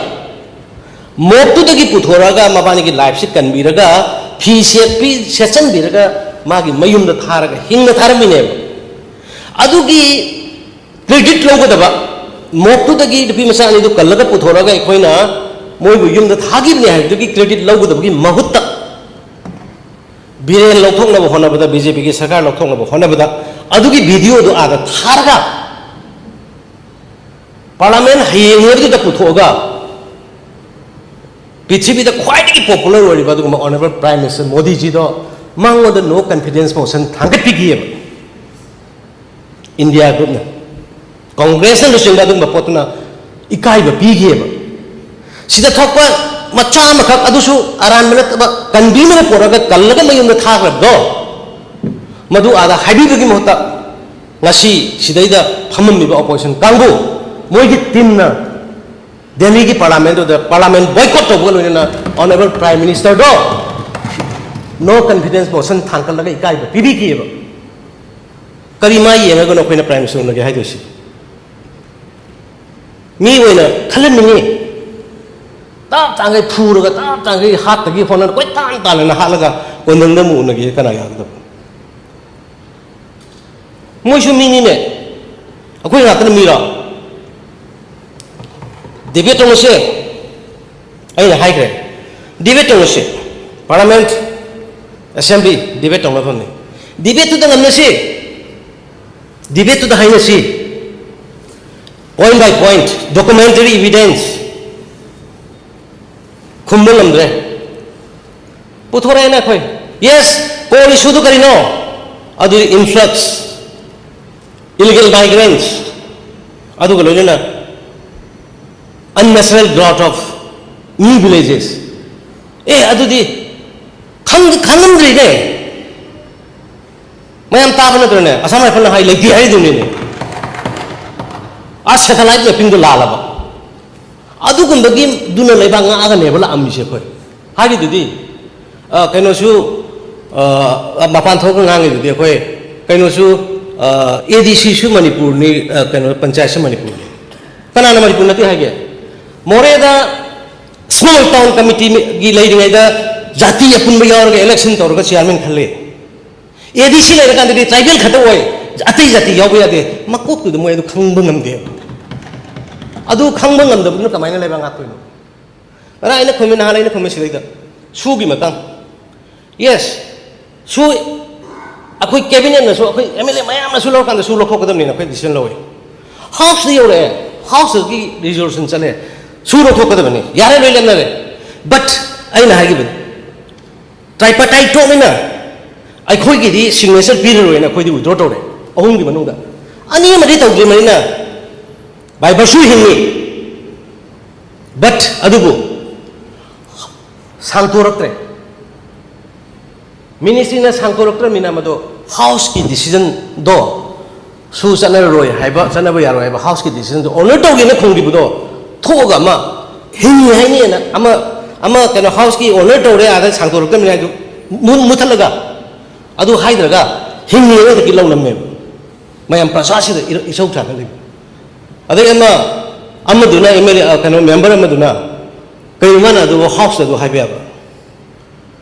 mob ꯇꯨꯗꯒꯤ ꯄꯨꯊꯣꯔꯛꯑꯒ ꯃꯕꯥꯅꯤꯒꯤ life ꯁꯤ ꯀꯟꯕꯤꯔꯒ, ꯐꯤ ꯁꯦꯠꯄꯤ, ꯁꯦꯠꯆꯟꯕꯤꯔꯒ ꯃꯥꯒꯤ ꯃꯌꯨꯝꯗ ꯊꯥꯔꯒ ꯍꯤꯡꯅ ꯊꯥꯔꯝꯃꯤꯅꯦꯕ꯫ ꯑꯗꯨꯒꯤ credit ꯂꯧꯒꯗꯕ, mob ꯇꯨꯗꯒꯤ ꯅꯨꯄꯤ ꯃꯆꯥ ꯑꯅꯤꯗꯨ ꯀꯜꯂꯒ ꯄꯨꯊꯣꯔꯛꯑꯒ ꯑꯩꯈꯣꯏꯅ ꯃꯣꯏꯕꯨ ꯌꯨꯝꯗ ꯊꯥꯈꯤꯕꯅꯦ ꯍꯥꯏꯕꯗꯨꯒꯤ credit ꯂꯧꯒꯗꯕꯒꯤ ꯃꯍꯨꯠꯇ, ꯕꯤꯔꯦꯟ ꯂꯧꯊꯣꯛꯅꯕ ꯍꯣꯠꯅꯕꯗ, BJP ꯒꯤ ꯁꯔꯀꯥꯔ ꯂꯧꯊꯣꯛꯅꯕ ꯍꯣꯠꯅꯕꯗ, ꯑꯗꯨꯒꯤ video ꯗꯨ ꯑꯥꯗ ꯊꯥꯔꯒ, Parliament ꯍꯌꯦꯡ ꯍꯥꯏꯕꯗꯨꯗ ꯄꯨꯊꯣꯛꯑꯒ, ꯄ꯭ꯔꯤꯊꯤꯕꯤꯗ ꯈ꯭ꯋꯥꯏꯗꯒꯤ popular ꯑꯣꯏꯔꯤꯕ ꯑꯗꯨꯒꯨꯝꯕ Honourable Prime Minister ꯃꯣꯗꯤꯖꯤꯗꯣ, ꯃꯉꯣꯟꯗ no confidence motion ꯊꯥꯡꯒꯠꯄꯤꯈꯤꯑꯕ꯫ India Group ꯅ, Congress ꯅ ꯂꯨꯆꯤꯡꯕ ꯑꯗꯨꯒꯨꯝꯕ ꯄꯣꯠꯇꯨꯅ ꯏꯀꯥꯏꯕ ꯄꯤꯈꯤꯑꯕ꯫ ꯁꯤꯗ ꯊꯣꯛꯄ ꯃꯆꯥ ꯑꯃꯈꯛ, ꯑꯗꯨꯁꯨ ꯑꯔꯥꯟꯕ ꯅꯠꯇꯕ, ꯀꯟꯕꯤꯅꯕ ꯄꯣꯔꯛꯑꯒ ꯀꯜꯂꯒ ꯃꯌꯨꯝꯗ ꯊꯥꯈ꯭ꯔꯕꯗꯣ, ꯃꯗꯨ ꯑꯥꯗ ꯍꯥꯏꯕꯤꯕꯒꯤ ꯃꯍꯨꯠꯇ ꯉꯁꯤ ꯁꯤꯗꯩꯗ ꯐꯝꯃꯝꯃꯤꯕ opposition ꯀꯥꯡꯕꯨ, ꯃꯣꯏꯒꯤ team ꯅ ꯗꯦꯜꯂꯤꯒꯤ Parliament ꯇꯨꯗ Parliament boycott ꯇꯧꯕꯒ ꯂꯣꯏꯅꯅ Honourable Prime Minister ꯗꯣ no confidence motion ꯊꯥꯡꯒꯠꯂꯒ ꯏꯀꯥꯏꯕ ꯄꯤꯕꯤꯈꯤꯑꯕ꯫ ꯀꯔꯤ ꯃꯥꯏ ꯌꯦꯡꯉꯒꯅꯣ ꯑꯩꯈꯣꯏꯅ Prime Minister ꯎꯅꯒꯦ ꯍꯥꯏꯗꯣꯏꯁꯤ? ꯃꯤ ꯑꯣꯏꯅ ꯈꯜꯍꯟꯅꯤꯡꯉꯤ꯫ ꯇꯞ ꯇꯥꯡꯈꯩ ꯐꯨꯔꯒ, ꯇꯞ ꯇꯥꯡꯈꯩ ꯍꯥꯠꯇꯒꯤ ꯍꯣꯠꯅꯅ, ꯀꯣꯏ ꯇꯥꯟ ꯇꯥꯟꯅꯅ ꯍꯥꯠꯂꯒ ꯀꯣꯟꯗꯪꯗ ꯑꯃꯨꯛ ꯎꯅꯒꯦ ꯀꯅꯥ ꯌꯥꯒꯗꯕ? ꯃꯣꯏꯁꯨ ꯃꯤꯅꯤꯅꯦ꯫ ꯑꯩꯈꯣꯏ ꯉꯥꯛꯇꯅ ꯃꯤꯔꯣ? ꯗꯤꯕꯦꯠ ꯇꯧꯅꯁꯦ꯫ ꯑꯩꯅ ꯍꯥꯏꯈ꯭ꯔꯦ, ꯗꯤꯕꯦꯠ ꯇꯧꯅꯁꯦ꯫ ꯄꯥꯔꯂꯥꯃꯦꯟꯠ, ꯑꯦꯁꯦꯝꯕ꯭ꯂꯤ, ꯗꯤꯕꯦꯠ ꯇꯧꯅꯐꯝꯅꯤ꯫ ꯗꯤꯕꯦꯠꯇꯨꯗ ꯉꯝꯅꯁꯤ꯫ ꯗꯤꯕꯦꯠꯇꯨꯗ ꯍꯥꯏꯅꯁꯤ꯫ Point by point, documentary evidence꯫ ꯈꯨꯝꯕ ꯉꯝꯗ꯭ꯔꯦ꯫ ꯄꯨꯊꯣꯔꯛꯑꯦꯅ ꯑꯩꯈꯣꯏ꯫ Yes, core issue ꯗꯨ ꯀꯔꯤꯅꯣ? ꯑꯗꯨꯗꯤ influx, illegal migrants, ꯑꯗꯨꯒ ꯂꯣꯏꯅꯅ unnatural growth of new villages꯫ ꯑꯦ, ꯑꯗꯨꯗꯤ ꯈꯪ-, ꯈꯪꯉꯝꯗ꯭ꯔꯤꯅꯦ꯫ ꯃꯌꯥꯝ ꯇꯥꯕ ꯅꯠꯇ꯭ꯔꯅꯦ? ꯑꯁꯥꯝ ꯔꯥꯏꯐꯜꯅ ꯍꯥꯏ ꯂꯩꯇꯦ ꯍꯥꯏꯗꯨꯅꯤꯅꯦ꯫ ꯑꯥ, satellite mapping ꯗꯨ ꯂꯥꯜꯂꯕ꯫ ꯑꯗꯨꯒꯨꯝꯕꯒꯤꯗꯨꯅ ꯂꯩꯕꯥꯛ ꯉꯥꯛꯑꯒꯅꯦꯕ ꯂꯥꯛꯑꯝꯃꯤꯁꯦ ꯑꯩꯈꯣꯏ꯫ ꯍꯥꯏꯔꯤꯗꯨꯗꯤ, ꯑ, ꯀꯩꯅꯣꯁꯨ, ꯑ, ꯃꯄꯥꯟ ꯊꯣꯛꯑꯒ ꯉꯥꯡꯉꯤꯗꯨꯗꯤ ꯑꯩꯈꯣꯏ, ꯀꯩꯅꯣꯁꯨ, ꯑ, ADC ꯁꯨ ꯃꯅꯤꯄꯨꯔꯅꯤ, ꯑ, ꯀꯩꯅꯣ, ꯄꯟꯆꯥꯌꯠꯁꯨ ꯃꯅꯤꯄꯨꯔꯅꯤ꯫ ꯀꯅꯥꯅ ꯃꯅꯤꯄꯨꯔ ꯅꯠꯇꯦ ꯍꯥꯏꯒꯦ? ꯃꯣꯔꯦꯗ small town committee ꯒꯤ ꯂꯩꯔꯤꯉꯩꯗ ꯖꯥꯇꯤ ꯑꯄꯨꯟꯕ ꯌꯥꯎꯔꯒ election ꯇꯧꯔꯒ chairman ꯈꯜꯂꯤ꯫ ADC ꯂꯩꯔꯀꯥꯟꯗꯗꯤ tribal ꯈꯛꯇ ꯑꯣꯏ, ꯑꯇꯩ ꯖꯥꯇꯤ ꯌꯥꯎꯕ ꯌꯥꯗꯦ꯫ ꯃꯀꯣꯛꯇꯨꯗ ꯃꯣꯏ ꯑꯗꯨ ꯈꯪꯕ ꯉꯝꯗꯦꯕ꯫ ꯑꯗꯨ ꯈꯪꯕ ꯉꯝꯗꯕꯗꯨꯅ ꯀꯃꯥꯏꯅ ꯂꯩꯕꯥꯛ ꯉꯥꯛꯇꯣꯏꯅꯣ? ꯉꯔꯥꯡ ꯑꯩꯅ ꯈꯨꯝꯃꯤ, ꯅꯍꯥꯟ ꯑꯩꯅ ꯈꯨꯝꯃꯤ ꯁꯤꯗꯩꯗ, ꯁꯨꯒꯤ ꯃꯇꯥꯡ꯫ Yes, ꯁꯨ ꯑꯩꯈꯣꯏ cabinet ꯅꯁꯨ, ꯑꯩꯈꯣꯏ MLA ꯃꯌꯥꯝꯅꯁꯨ ꯂꯧꯔꯀꯥꯟꯗ ꯁꯨ ꯂꯧꯊꯣꯛꯀꯗꯕꯅꯤꯅ ꯑꯩꯈꯣꯏ decision ꯂꯧꯋꯤ꯫ House ꯇ ꯌꯧꯔꯛꯑꯦ, House ꯀꯤ resolution ꯆꯠꯂꯦ, ꯁꯨ ꯂꯧꯊꯣꯛꯀꯗꯕꯅꯤ, ꯌꯥꯔꯦ, ꯂꯣꯏ ꯂꯦꯞꯅꯔꯦ꯫ But ꯑꯩꯅ ꯍꯥꯏꯈꯤꯕꯅꯤ, tripartite talk ꯅꯤꯅ ꯑꯩꯈꯣꯏꯒꯤꯗꯤ signature ꯄꯤꯔꯔꯣꯏꯅ ꯑꯩꯈꯣꯏꯗꯤ withdraw ꯇꯧꯔꯦ ꯑꯍꯨꯝꯒꯤ ꯃꯅꯨꯡꯗ꯫ ꯑꯅꯤ ꯑꯃꯗꯤ ꯇꯧꯗ꯭ꯔꯤꯕꯅꯤꯅ by virtue ꯍꯤꯡꯉꯤ꯫ But ꯑꯗꯨꯕꯨ ꯁꯥꯡꯗꯣꯔꯛꯇ꯭ꯔꯦ꯫ Ministry ꯅ ꯁꯥꯡꯗꯣꯔꯛꯇ꯭ꯔꯕꯅꯤꯅ ꯃꯗꯣ House ꯀꯤ decision ꯗꯣ, ꯁꯨ ꯆꯠꯅꯔꯔꯣꯏ ꯍꯥꯏꯕ, ꯆꯠꯅꯕ ꯌꯥꯔꯣꯏ ꯍꯥꯏꯕ House ꯀꯤ decision ꯗꯣ honour ꯇꯧꯒꯦꯅ ꯈꯨꯝꯈꯤꯕꯗꯣ, ꯊꯣꯛꯑꯒ ꯑꯃ ꯍꯤꯡꯉꯤ ꯍꯥꯏꯅꯦꯅ ꯑꯃ, ꯑꯃ ꯀꯩꯅꯣ House ꯀꯤ honour ꯇꯧꯔꯦ, ꯑꯥꯗ ꯁꯥꯡꯗꯣꯔꯛꯇꯕꯅꯤ ꯍꯥꯏꯗꯨ ꯃꯨ-, ꯃꯨꯊꯠꯂꯒ, ꯑꯗꯨ ꯍꯥꯏꯗ꯭ꯔꯒ ꯍꯤꯡꯉꯤ ꯍꯥꯏꯅ ꯍꯧꯖꯤꯛꯀꯤ ꯂꯧꯅꯝꯃꯦꯕ꯫ ꯃꯌꯥꯝ ꯄ꯭ꯔꯖꯥꯁꯤꯗ ꯏꯔ-, ꯏꯁꯧ ꯊꯥꯡꯒꯠꯂꯤꯕ꯫ ꯑꯗꯩ ꯑꯃ, ꯑꯃꯗꯨꯅ ꯑꯦꯝ ꯑꯦꯜ ꯑꯦ ꯀꯩꯅꯣ ꯃꯦꯝꯕꯔ ꯑꯃꯗꯨꯅ ꯀꯔꯤꯅꯣ ꯃꯥꯅ ꯑꯗꯨꯕꯨ ꯍꯥꯎꯁꯇ ꯑꯗꯨ ꯍꯥꯏꯕ ꯌꯥꯕ?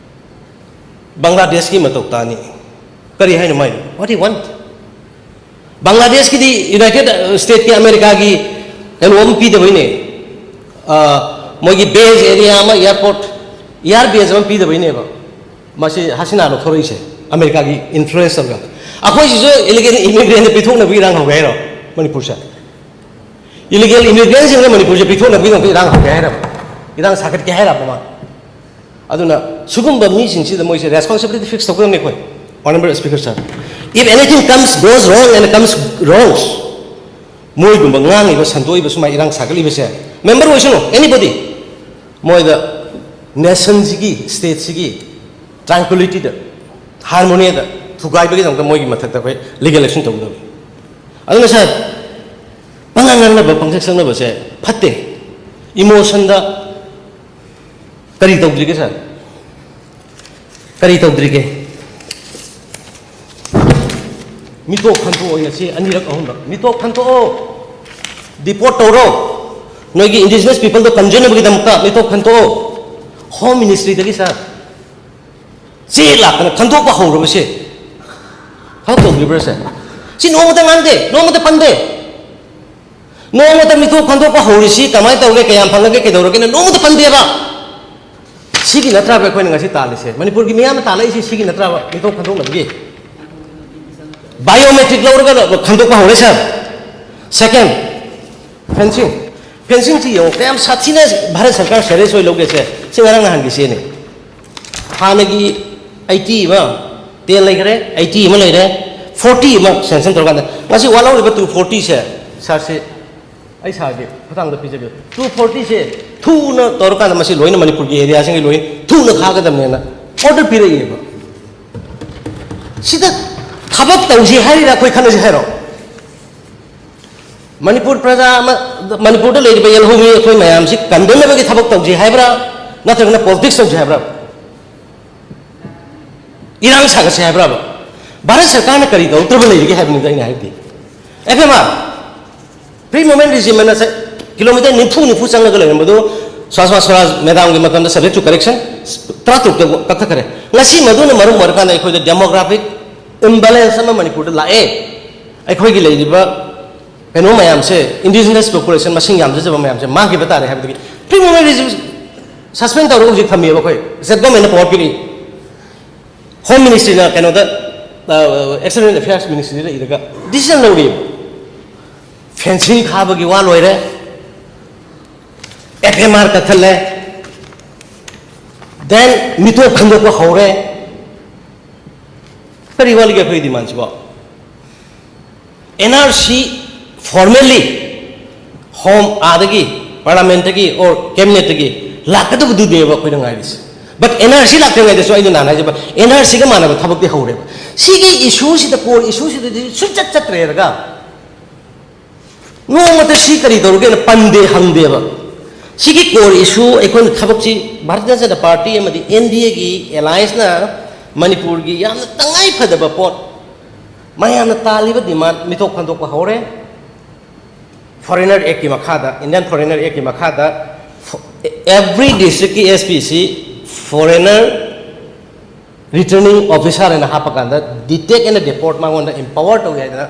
ꯕꯪꯒ꯭ꯂꯥꯗꯦꯁꯀꯤ ꯃꯇꯧ ꯇꯥꯅꯤ꯫ ꯀꯔꯤ ꯍꯥꯏꯅꯣ ꯃꯥꯏꯗꯣ? What he want? ꯕꯪꯒ꯭ꯂꯥꯗꯦꯁꯀꯤꯗꯤ ꯌꯨꯅꯥꯏꯇꯦꯠ ꯁ꯭ꯇꯦꯠꯀꯤ ꯑꯃꯦꯔꯤꯀꯥꯒꯤ ꯀꯩꯅꯣ ꯑꯃ ꯄꯤꯗꯕꯩꯅꯦ꯫ ꯑ, ꯃꯣꯏꯒꯤ ꯕꯦꯖ ꯑꯦꯔꯤꯌꯥ ꯑꯃ, ꯑꯦꯌꯥꯔꯄꯣꯔꯠ, ꯑꯦꯌꯥꯔ ꯕꯦꯖ ꯑꯃ ꯄꯤꯗꯕꯩꯅꯦꯕ ꯃꯁꯤ ꯍꯁꯤꯅꯥ ꯂꯧꯊꯣꯔꯛꯏꯁꯦ, ꯑꯃꯦꯔꯤꯀꯥꯒꯤ ꯏꯟꯐ꯭ꯂꯨꯌꯦꯟꯁ ꯇꯧꯔꯒ꯫ ꯑꯩꯈꯣꯏꯁꯤꯁꯨ ꯏꯂꯤꯒꯦꯜ ꯏꯃꯤꯒ꯭ꯔꯦꯟꯗ ꯄꯤꯊꯣꯛꯅꯕꯒꯤ ꯏꯔꯥꯡ ꯍꯧꯒꯦ ꯍꯥꯏꯔꯣ ꯃꯅꯤꯄꯨꯔꯁꯦ? ꯏꯂꯤꯒꯦꯜ ꯏꯃꯤꯒ꯭ꯔꯦꯟꯁꯤꯡꯅ ꯃꯅꯤꯄꯨꯔꯁꯦ ꯄꯤꯊꯣꯛꯅꯕꯒꯤꯗꯃꯛꯇ ꯏꯔꯥꯡ ꯍꯧꯒꯦ ꯍꯥꯏꯔꯕ? ꯏꯔꯥꯡ ꯁꯥꯒꯠꯀꯦ ꯍꯥꯏꯔꯕ ꯃꯥ? ꯑꯗꯨꯅ ꯁꯤꯒꯨꯝꯕ ꯃꯤꯁꯤꯡꯁꯤꯗ ꯃꯣꯏꯁꯦ ꯔꯦꯁꯄꯣꯟꯁꯤꯕꯤꯂꯤꯇꯤ ꯐꯤꯛꯁ ꯇꯧꯒꯗꯕꯅꯤ ꯑꯩꯈꯣꯏ꯫ Honorable Speaker sir, if anything comes, goes wrong and comes wrongs, ꯃꯣꯏꯒꯨꯝꯕ ꯉꯥꯡꯉꯤꯕ, ꯁꯟꯗꯣꯛꯏꯕ, ꯁꯨꯃꯥꯏꯅ ꯏꯔꯥꯡ ꯁꯥꯒꯠꯂꯤꯕꯁꯦ, ꯃꯦꯝꯕꯔ ꯑꯣꯏꯁꯅꯨ, ꯑꯦꯅꯤꯕꯣꯗꯤ, ꯃꯣꯏꯗ ꯅꯦꯁꯟꯁꯤꯒꯤ, ꯁ꯭ꯇꯦꯠꯁꯤꯒꯤ ꯇ꯭ꯔꯥꯟꯀ꯭ꯋꯤꯂꯤꯇꯤꯗ, ꯍꯥꯔꯃꯣꯅꯤꯗ ꯊꯨꯒꯥꯏꯕꯒꯤꯗꯃꯛꯇ ꯃꯣꯏꯒꯤ ꯃꯊꯛꯇ ꯑꯩꯈꯣꯏ ꯂꯤꯒꯦꯜ ꯑꯦꯛꯁꯟ ꯇꯧꯒꯗꯕꯅꯤ꯫ ꯑꯗꯨꯅ ꯁꯥꯔ, ꯄꯉꯥꯡ ꯉꯥꯡꯅꯕ, ꯄꯪꯁꯛ ꯁꯛꯅꯕꯁꯦ ꯐꯠꯇꯦ꯫ ꯏꯃꯣꯁꯟꯗ ꯀꯔꯤ ꯇꯧꯗ꯭ꯔꯤꯒꯦ ꯁꯥꯔ? ꯀꯔꯤ ꯇꯧꯗ꯭ꯔꯤꯒꯦ? ꯃꯤꯇꯣꯞ ꯈꯟꯊꯣꯛꯑꯣ, ꯉꯁꯤ ꯑꯅꯤꯔꯛ ꯑꯍꯨꯝꯂꯛ ꯃꯤꯇꯣꯞ ꯈꯟꯊꯣꯛꯑꯣ, ꯗꯤꯄꯣꯔꯠ ꯇꯧꯔꯣ, ꯅꯣꯏꯒꯤ ꯏꯟꯗꯤꯖꯤꯅꯁ ꯄꯤꯄꯜꯗꯣ ꯀꯟꯖꯅꯕꯒꯤꯗꯃꯛꯇ ꯃꯤꯇꯣꯞ ꯈꯟꯊꯣꯛꯑꯣ꯫ ꯍꯣꯝ ꯃꯤꯅꯤꯁꯇ꯭ꯔꯤꯗꯒꯤ ꯁꯥꯔ, ꯆꯦ ꯂꯥꯛꯇꯅ ꯈꯟꯗꯣꯛꯄ ꯍꯧꯔꯕꯁꯦ ꯊꯕꯛ ꯇꯧꯗ꯭ꯔꯤꯕ꯭ꯔꯥ ꯁꯦ? ꯁꯤ ꯅꯣꯡꯃꯇ ꯉꯥꯡꯗꯦ, ꯅꯣꯡꯃꯇ ꯄꯟꯗꯦ꯫ ꯅꯣꯡꯃꯇ ꯃꯤꯇꯣꯞ ꯈꯟꯗꯣꯛꯄ ꯍꯧꯔꯤꯁꯤ ꯀꯃꯥꯏꯅ ꯇꯧꯒꯦ, ꯀꯌꯥꯝ ꯐꯪꯉꯒꯦ, ꯀꯩꯗꯧꯔꯒꯦꯅ ꯅꯣꯡꯃꯇ ꯄꯟꯗꯦꯕ꯫ ꯁꯤꯒꯤ ꯅꯠꯇ꯭ꯔꯕ ꯑꯩꯈꯣꯏꯅ ꯉꯁꯤ ꯇꯥꯜꯂꯤꯁꯦ? ꯃꯅꯤꯄꯨꯔꯒꯤ ꯃꯤꯌꯥꯝꯅ ꯇꯥꯜꯂꯛꯏꯁꯤ ꯁꯤꯒꯤ ꯅꯠꯇ꯭ꯔꯕ, ꯃꯤꯇꯣꯞ ꯈꯟꯗꯣꯛꯅꯕꯒꯤ? ꯕꯥꯏꯑꯣꯃꯦꯇ꯭ꯔꯤꯛ ꯂꯧꯔꯒ ꯈꯟꯗꯣꯛꯄ ꯍꯧꯔꯦ ꯁꯥꯔ꯫ ꯁꯦꯀꯦꯟ, ꯐꯦꯟꯁꯤꯡ꯫ ꯐꯦꯟꯁꯤꯡꯁꯤ ꯌꯦꯡꯉꯣ, ꯀꯌꯥꯝ ꯁꯥꯊꯤꯅ ꯚꯥꯔꯠ ꯁꯔꯀꯥꯔ ꯁꯦꯔꯤꯌꯁ ꯑꯣꯏ ꯂꯧꯒꯦꯁꯦ꯫ ꯁꯤ ꯉꯔꯥꯡ ꯅꯍꯥꯟꯒꯤ ꯆꯦꯅꯤ꯫ ꯍꯥꯟꯅꯒꯤ ꯑꯩꯠꯇꯤ ꯑꯃ, ꯇꯦꯟ ꯂꯩꯈ꯭ꯔꯦ, ꯑꯩꯠꯇꯤ ꯑꯃ ꯂꯩꯔꯦ, ꯐꯣꯔꯇꯤ ꯑꯃ ꯁꯦꯡꯁꯟ ꯇꯧꯔꯀꯥꯟꯗ ꯉꯁꯤ ꯋꯥꯠꯍꯧꯔꯤꯕ ꯇꯨ ꯐꯣꯔꯇꯤꯁꯦ ꯁꯥꯔꯁꯤ, ꯑꯩ ꯁꯥꯔꯒꯤ ꯈꯨꯊꯥꯡꯗ ꯄꯤꯖꯒꯦ꯫ ꯇꯨ ꯐꯣꯔꯇꯤꯁꯦ ꯊꯨꯅ ꯇꯧꯔꯀꯥꯟꯗ ꯃꯁꯤ ꯂꯣꯏꯅ ꯃꯅꯤꯄꯨꯔꯒꯤ ꯑꯦꯔꯤꯌꯥꯁꯤꯡꯒꯤ ꯂꯣꯏꯅ ꯊꯨꯅ ꯈꯥꯒꯗꯕꯅꯦꯅ ꯑꯣꯔꯗꯔ ꯄꯤꯔꯛꯏꯑꯕ꯫ ꯁꯤꯗ ꯊꯕꯛ ꯇꯧꯁꯤ ꯍꯥꯏꯔꯤꯔꯥ ꯑꯩꯈꯣꯏ ꯈꯟꯅꯁꯤ ꯍꯥꯏꯔꯣ? ꯃꯅꯤꯄꯨꯔ ꯄ꯭ꯔꯖꯥ ꯑꯃ, ꯃꯅꯤꯄꯨꯔꯗ ꯂꯩꯔꯤꯕ ꯌꯦꯜꯍꯧꯃꯤ ꯑꯩꯈꯣꯏ ꯃꯌꯥꯝꯁꯤ ꯀꯟꯕꯤꯅꯕꯒꯤ ꯊꯕꯛ ꯇꯧꯁꯤ ꯍꯥꯏꯕ꯭ꯔꯥ, ꯅꯠꯇ꯭ꯔꯒꯅ ꯄꯣꯂꯤꯇꯤꯛꯁ ꯇꯧꯁꯤ ꯍꯥꯏꯕ꯭ꯔꯥ? ꯏꯔꯥꯡ ꯁꯥꯒꯠꯁꯤ ꯍꯥꯏꯕ꯭ꯔꯥꯕ? ꯚꯥꯔꯠ ꯁꯔꯀꯥꯔꯅ ꯀꯔꯤ ꯇꯧꯔꯛꯇ꯭ꯔꯕ ꯂꯩꯔꯤꯒꯦ ꯍꯥꯏꯕꯅꯤꯗ ꯑꯩꯅ ꯍꯥꯏꯕꯗꯤ꯫ F M R, free movement regime ꯑꯅ ꯆ-, ꯀꯤꯂꯣꯃꯤꯇꯔ ꯅꯤꯐꯨ ꯅꯤꯐꯨ ꯆꯪꯉꯒ ꯂꯩꯔꯝꯕꯗꯨ ꯁ꯭ꯋꯥꯁꯃꯥ ꯁ꯭ꯋꯔꯥꯖ ꯃꯦꯗꯥꯝꯒꯤ ꯃꯇꯝꯗ subject to correction ꯇꯔꯥꯇꯔꯨꯛꯇ ꯀꯛꯊꯠꯈ꯭ꯔꯦ꯫ ꯉꯁꯤ ꯃꯗꯨꯅ ꯃꯔꯝ ꯑꯣꯏꯔꯀꯥꯟꯗ ꯑꯩꯈꯣꯏꯗ demographic imbalance ꯑꯃ ꯃꯅꯤꯄꯨꯔꯗ ꯂꯥꯛꯑꯦ꯫ ꯑꯩꯈꯣꯏꯒꯤ ꯂꯩꯔꯤꯕ ꯀꯩꯅꯣ ꯃꯌꯥꯝꯁꯦ, indigenous population ꯃꯁꯤꯡ ꯌꯥꯝꯖꯗꯕ ꯃꯌꯥꯝꯁꯦ ꯃꯥꯡꯈꯤꯕ ꯇꯥꯔꯦ ꯍꯥꯏꯕꯗꯒꯤ free movement regime suspend ꯇꯧꯔꯒ ꯍꯧꯖꯤꯛ ꯊꯝꯃꯤꯕ ꯑꯩꯈꯣꯏ state government ꯅ power ꯄꯤꯔꯛꯏ꯫ Home Ministry ꯅ ꯀꯩꯅꯣꯗ, ꯑ, External Affairs Ministry ꯗ ꯏꯔꯒ decision ꯂꯧꯔꯤꯕ꯫ Fencing ꯈꯥꯕꯒꯤ ꯋꯥ ꯂꯣꯏꯔꯦ, F M R ꯀꯛꯊꯠꯂꯦ, then ꯃꯤꯇꯣꯞ ꯈꯟꯗꯣꯛꯄ ꯍꯧꯔꯦ꯫ ꯀꯔꯤ ꯋꯥꯠꯂꯤꯒꯦ ꯑꯩꯈꯣꯏꯒꯤ demand ꯁꯤꯕꯣ? N R C formally home ꯑꯥꯗꯒꯤ, parliament ꯇꯒꯤ or cabinet ꯇꯒꯤ ꯂꯥꯛꯀꯗꯕꯗꯨꯅꯦꯕ ꯑꯩꯈꯣꯏꯅ ꯉꯥꯏꯔꯤꯁꯦ꯫ But N R C ꯂꯥꯛꯇ꯭ꯔꯤꯉꯩꯗꯁꯨ ꯑꯩꯅ ꯅꯍꯥꯟ ꯍꯥꯏꯖꯕ N R C ꯒ ꯃꯥꯟꯅꯕ ꯊꯕꯛꯇꯤ ꯍꯧꯔꯦꯕ꯫ ꯁꯤꯒꯤ issue ꯁꯤꯗ, core issue ꯁꯤꯗꯗꯤ ꯁꯨꯡꯆꯠ ꯆꯠꯇ꯭ꯔꯦꯔꯒ ꯅꯣꯡꯃꯇ ꯁꯤ ꯀꯔꯤ ꯇꯧꯔꯒꯦꯅ ꯄꯟꯗꯦ, ꯍꯪꯗꯦꯕ꯫ ꯁꯤꯒꯤ core issue ꯑꯩꯈꯣꯏꯅ ꯊꯕꯛꯁꯤ ꯚꯥꯔꯇꯤꯌ ꯖꯅꯇꯥ ꯄꯥꯔꯇꯤ ꯑꯃꯗꯤ N D A ꯒꯤ alliance ꯅ ꯃꯅꯤꯄꯨꯔꯒꯤ ꯌꯥꯝꯅ ꯇꯉꯥꯏ ꯐꯗꯕ ꯄꯣꯠ ꯃꯌꯥꯝꯅ ꯇꯥꯜꯂꯤꯕ demand ꯃꯤꯇꯣꯞ ꯈꯟꯗꯣꯛꯄ ꯍꯧꯔꯦ꯫ Foreigner Act ꯀꯤ ꯃꯈꯥꯗ, Indian Foreigner Act ꯀꯤ ꯃꯈꯥꯗ every district ꯀꯤ S P ꯁꯤ foreigner returning officer ꯍꯥꯏꯅ ꯍꯥꯞꯄꯀꯥꯟꯗ detect and deport ꯃꯉꯣꯟꯗ empower ꯇꯧꯏ ꯍꯥꯏꯗꯅ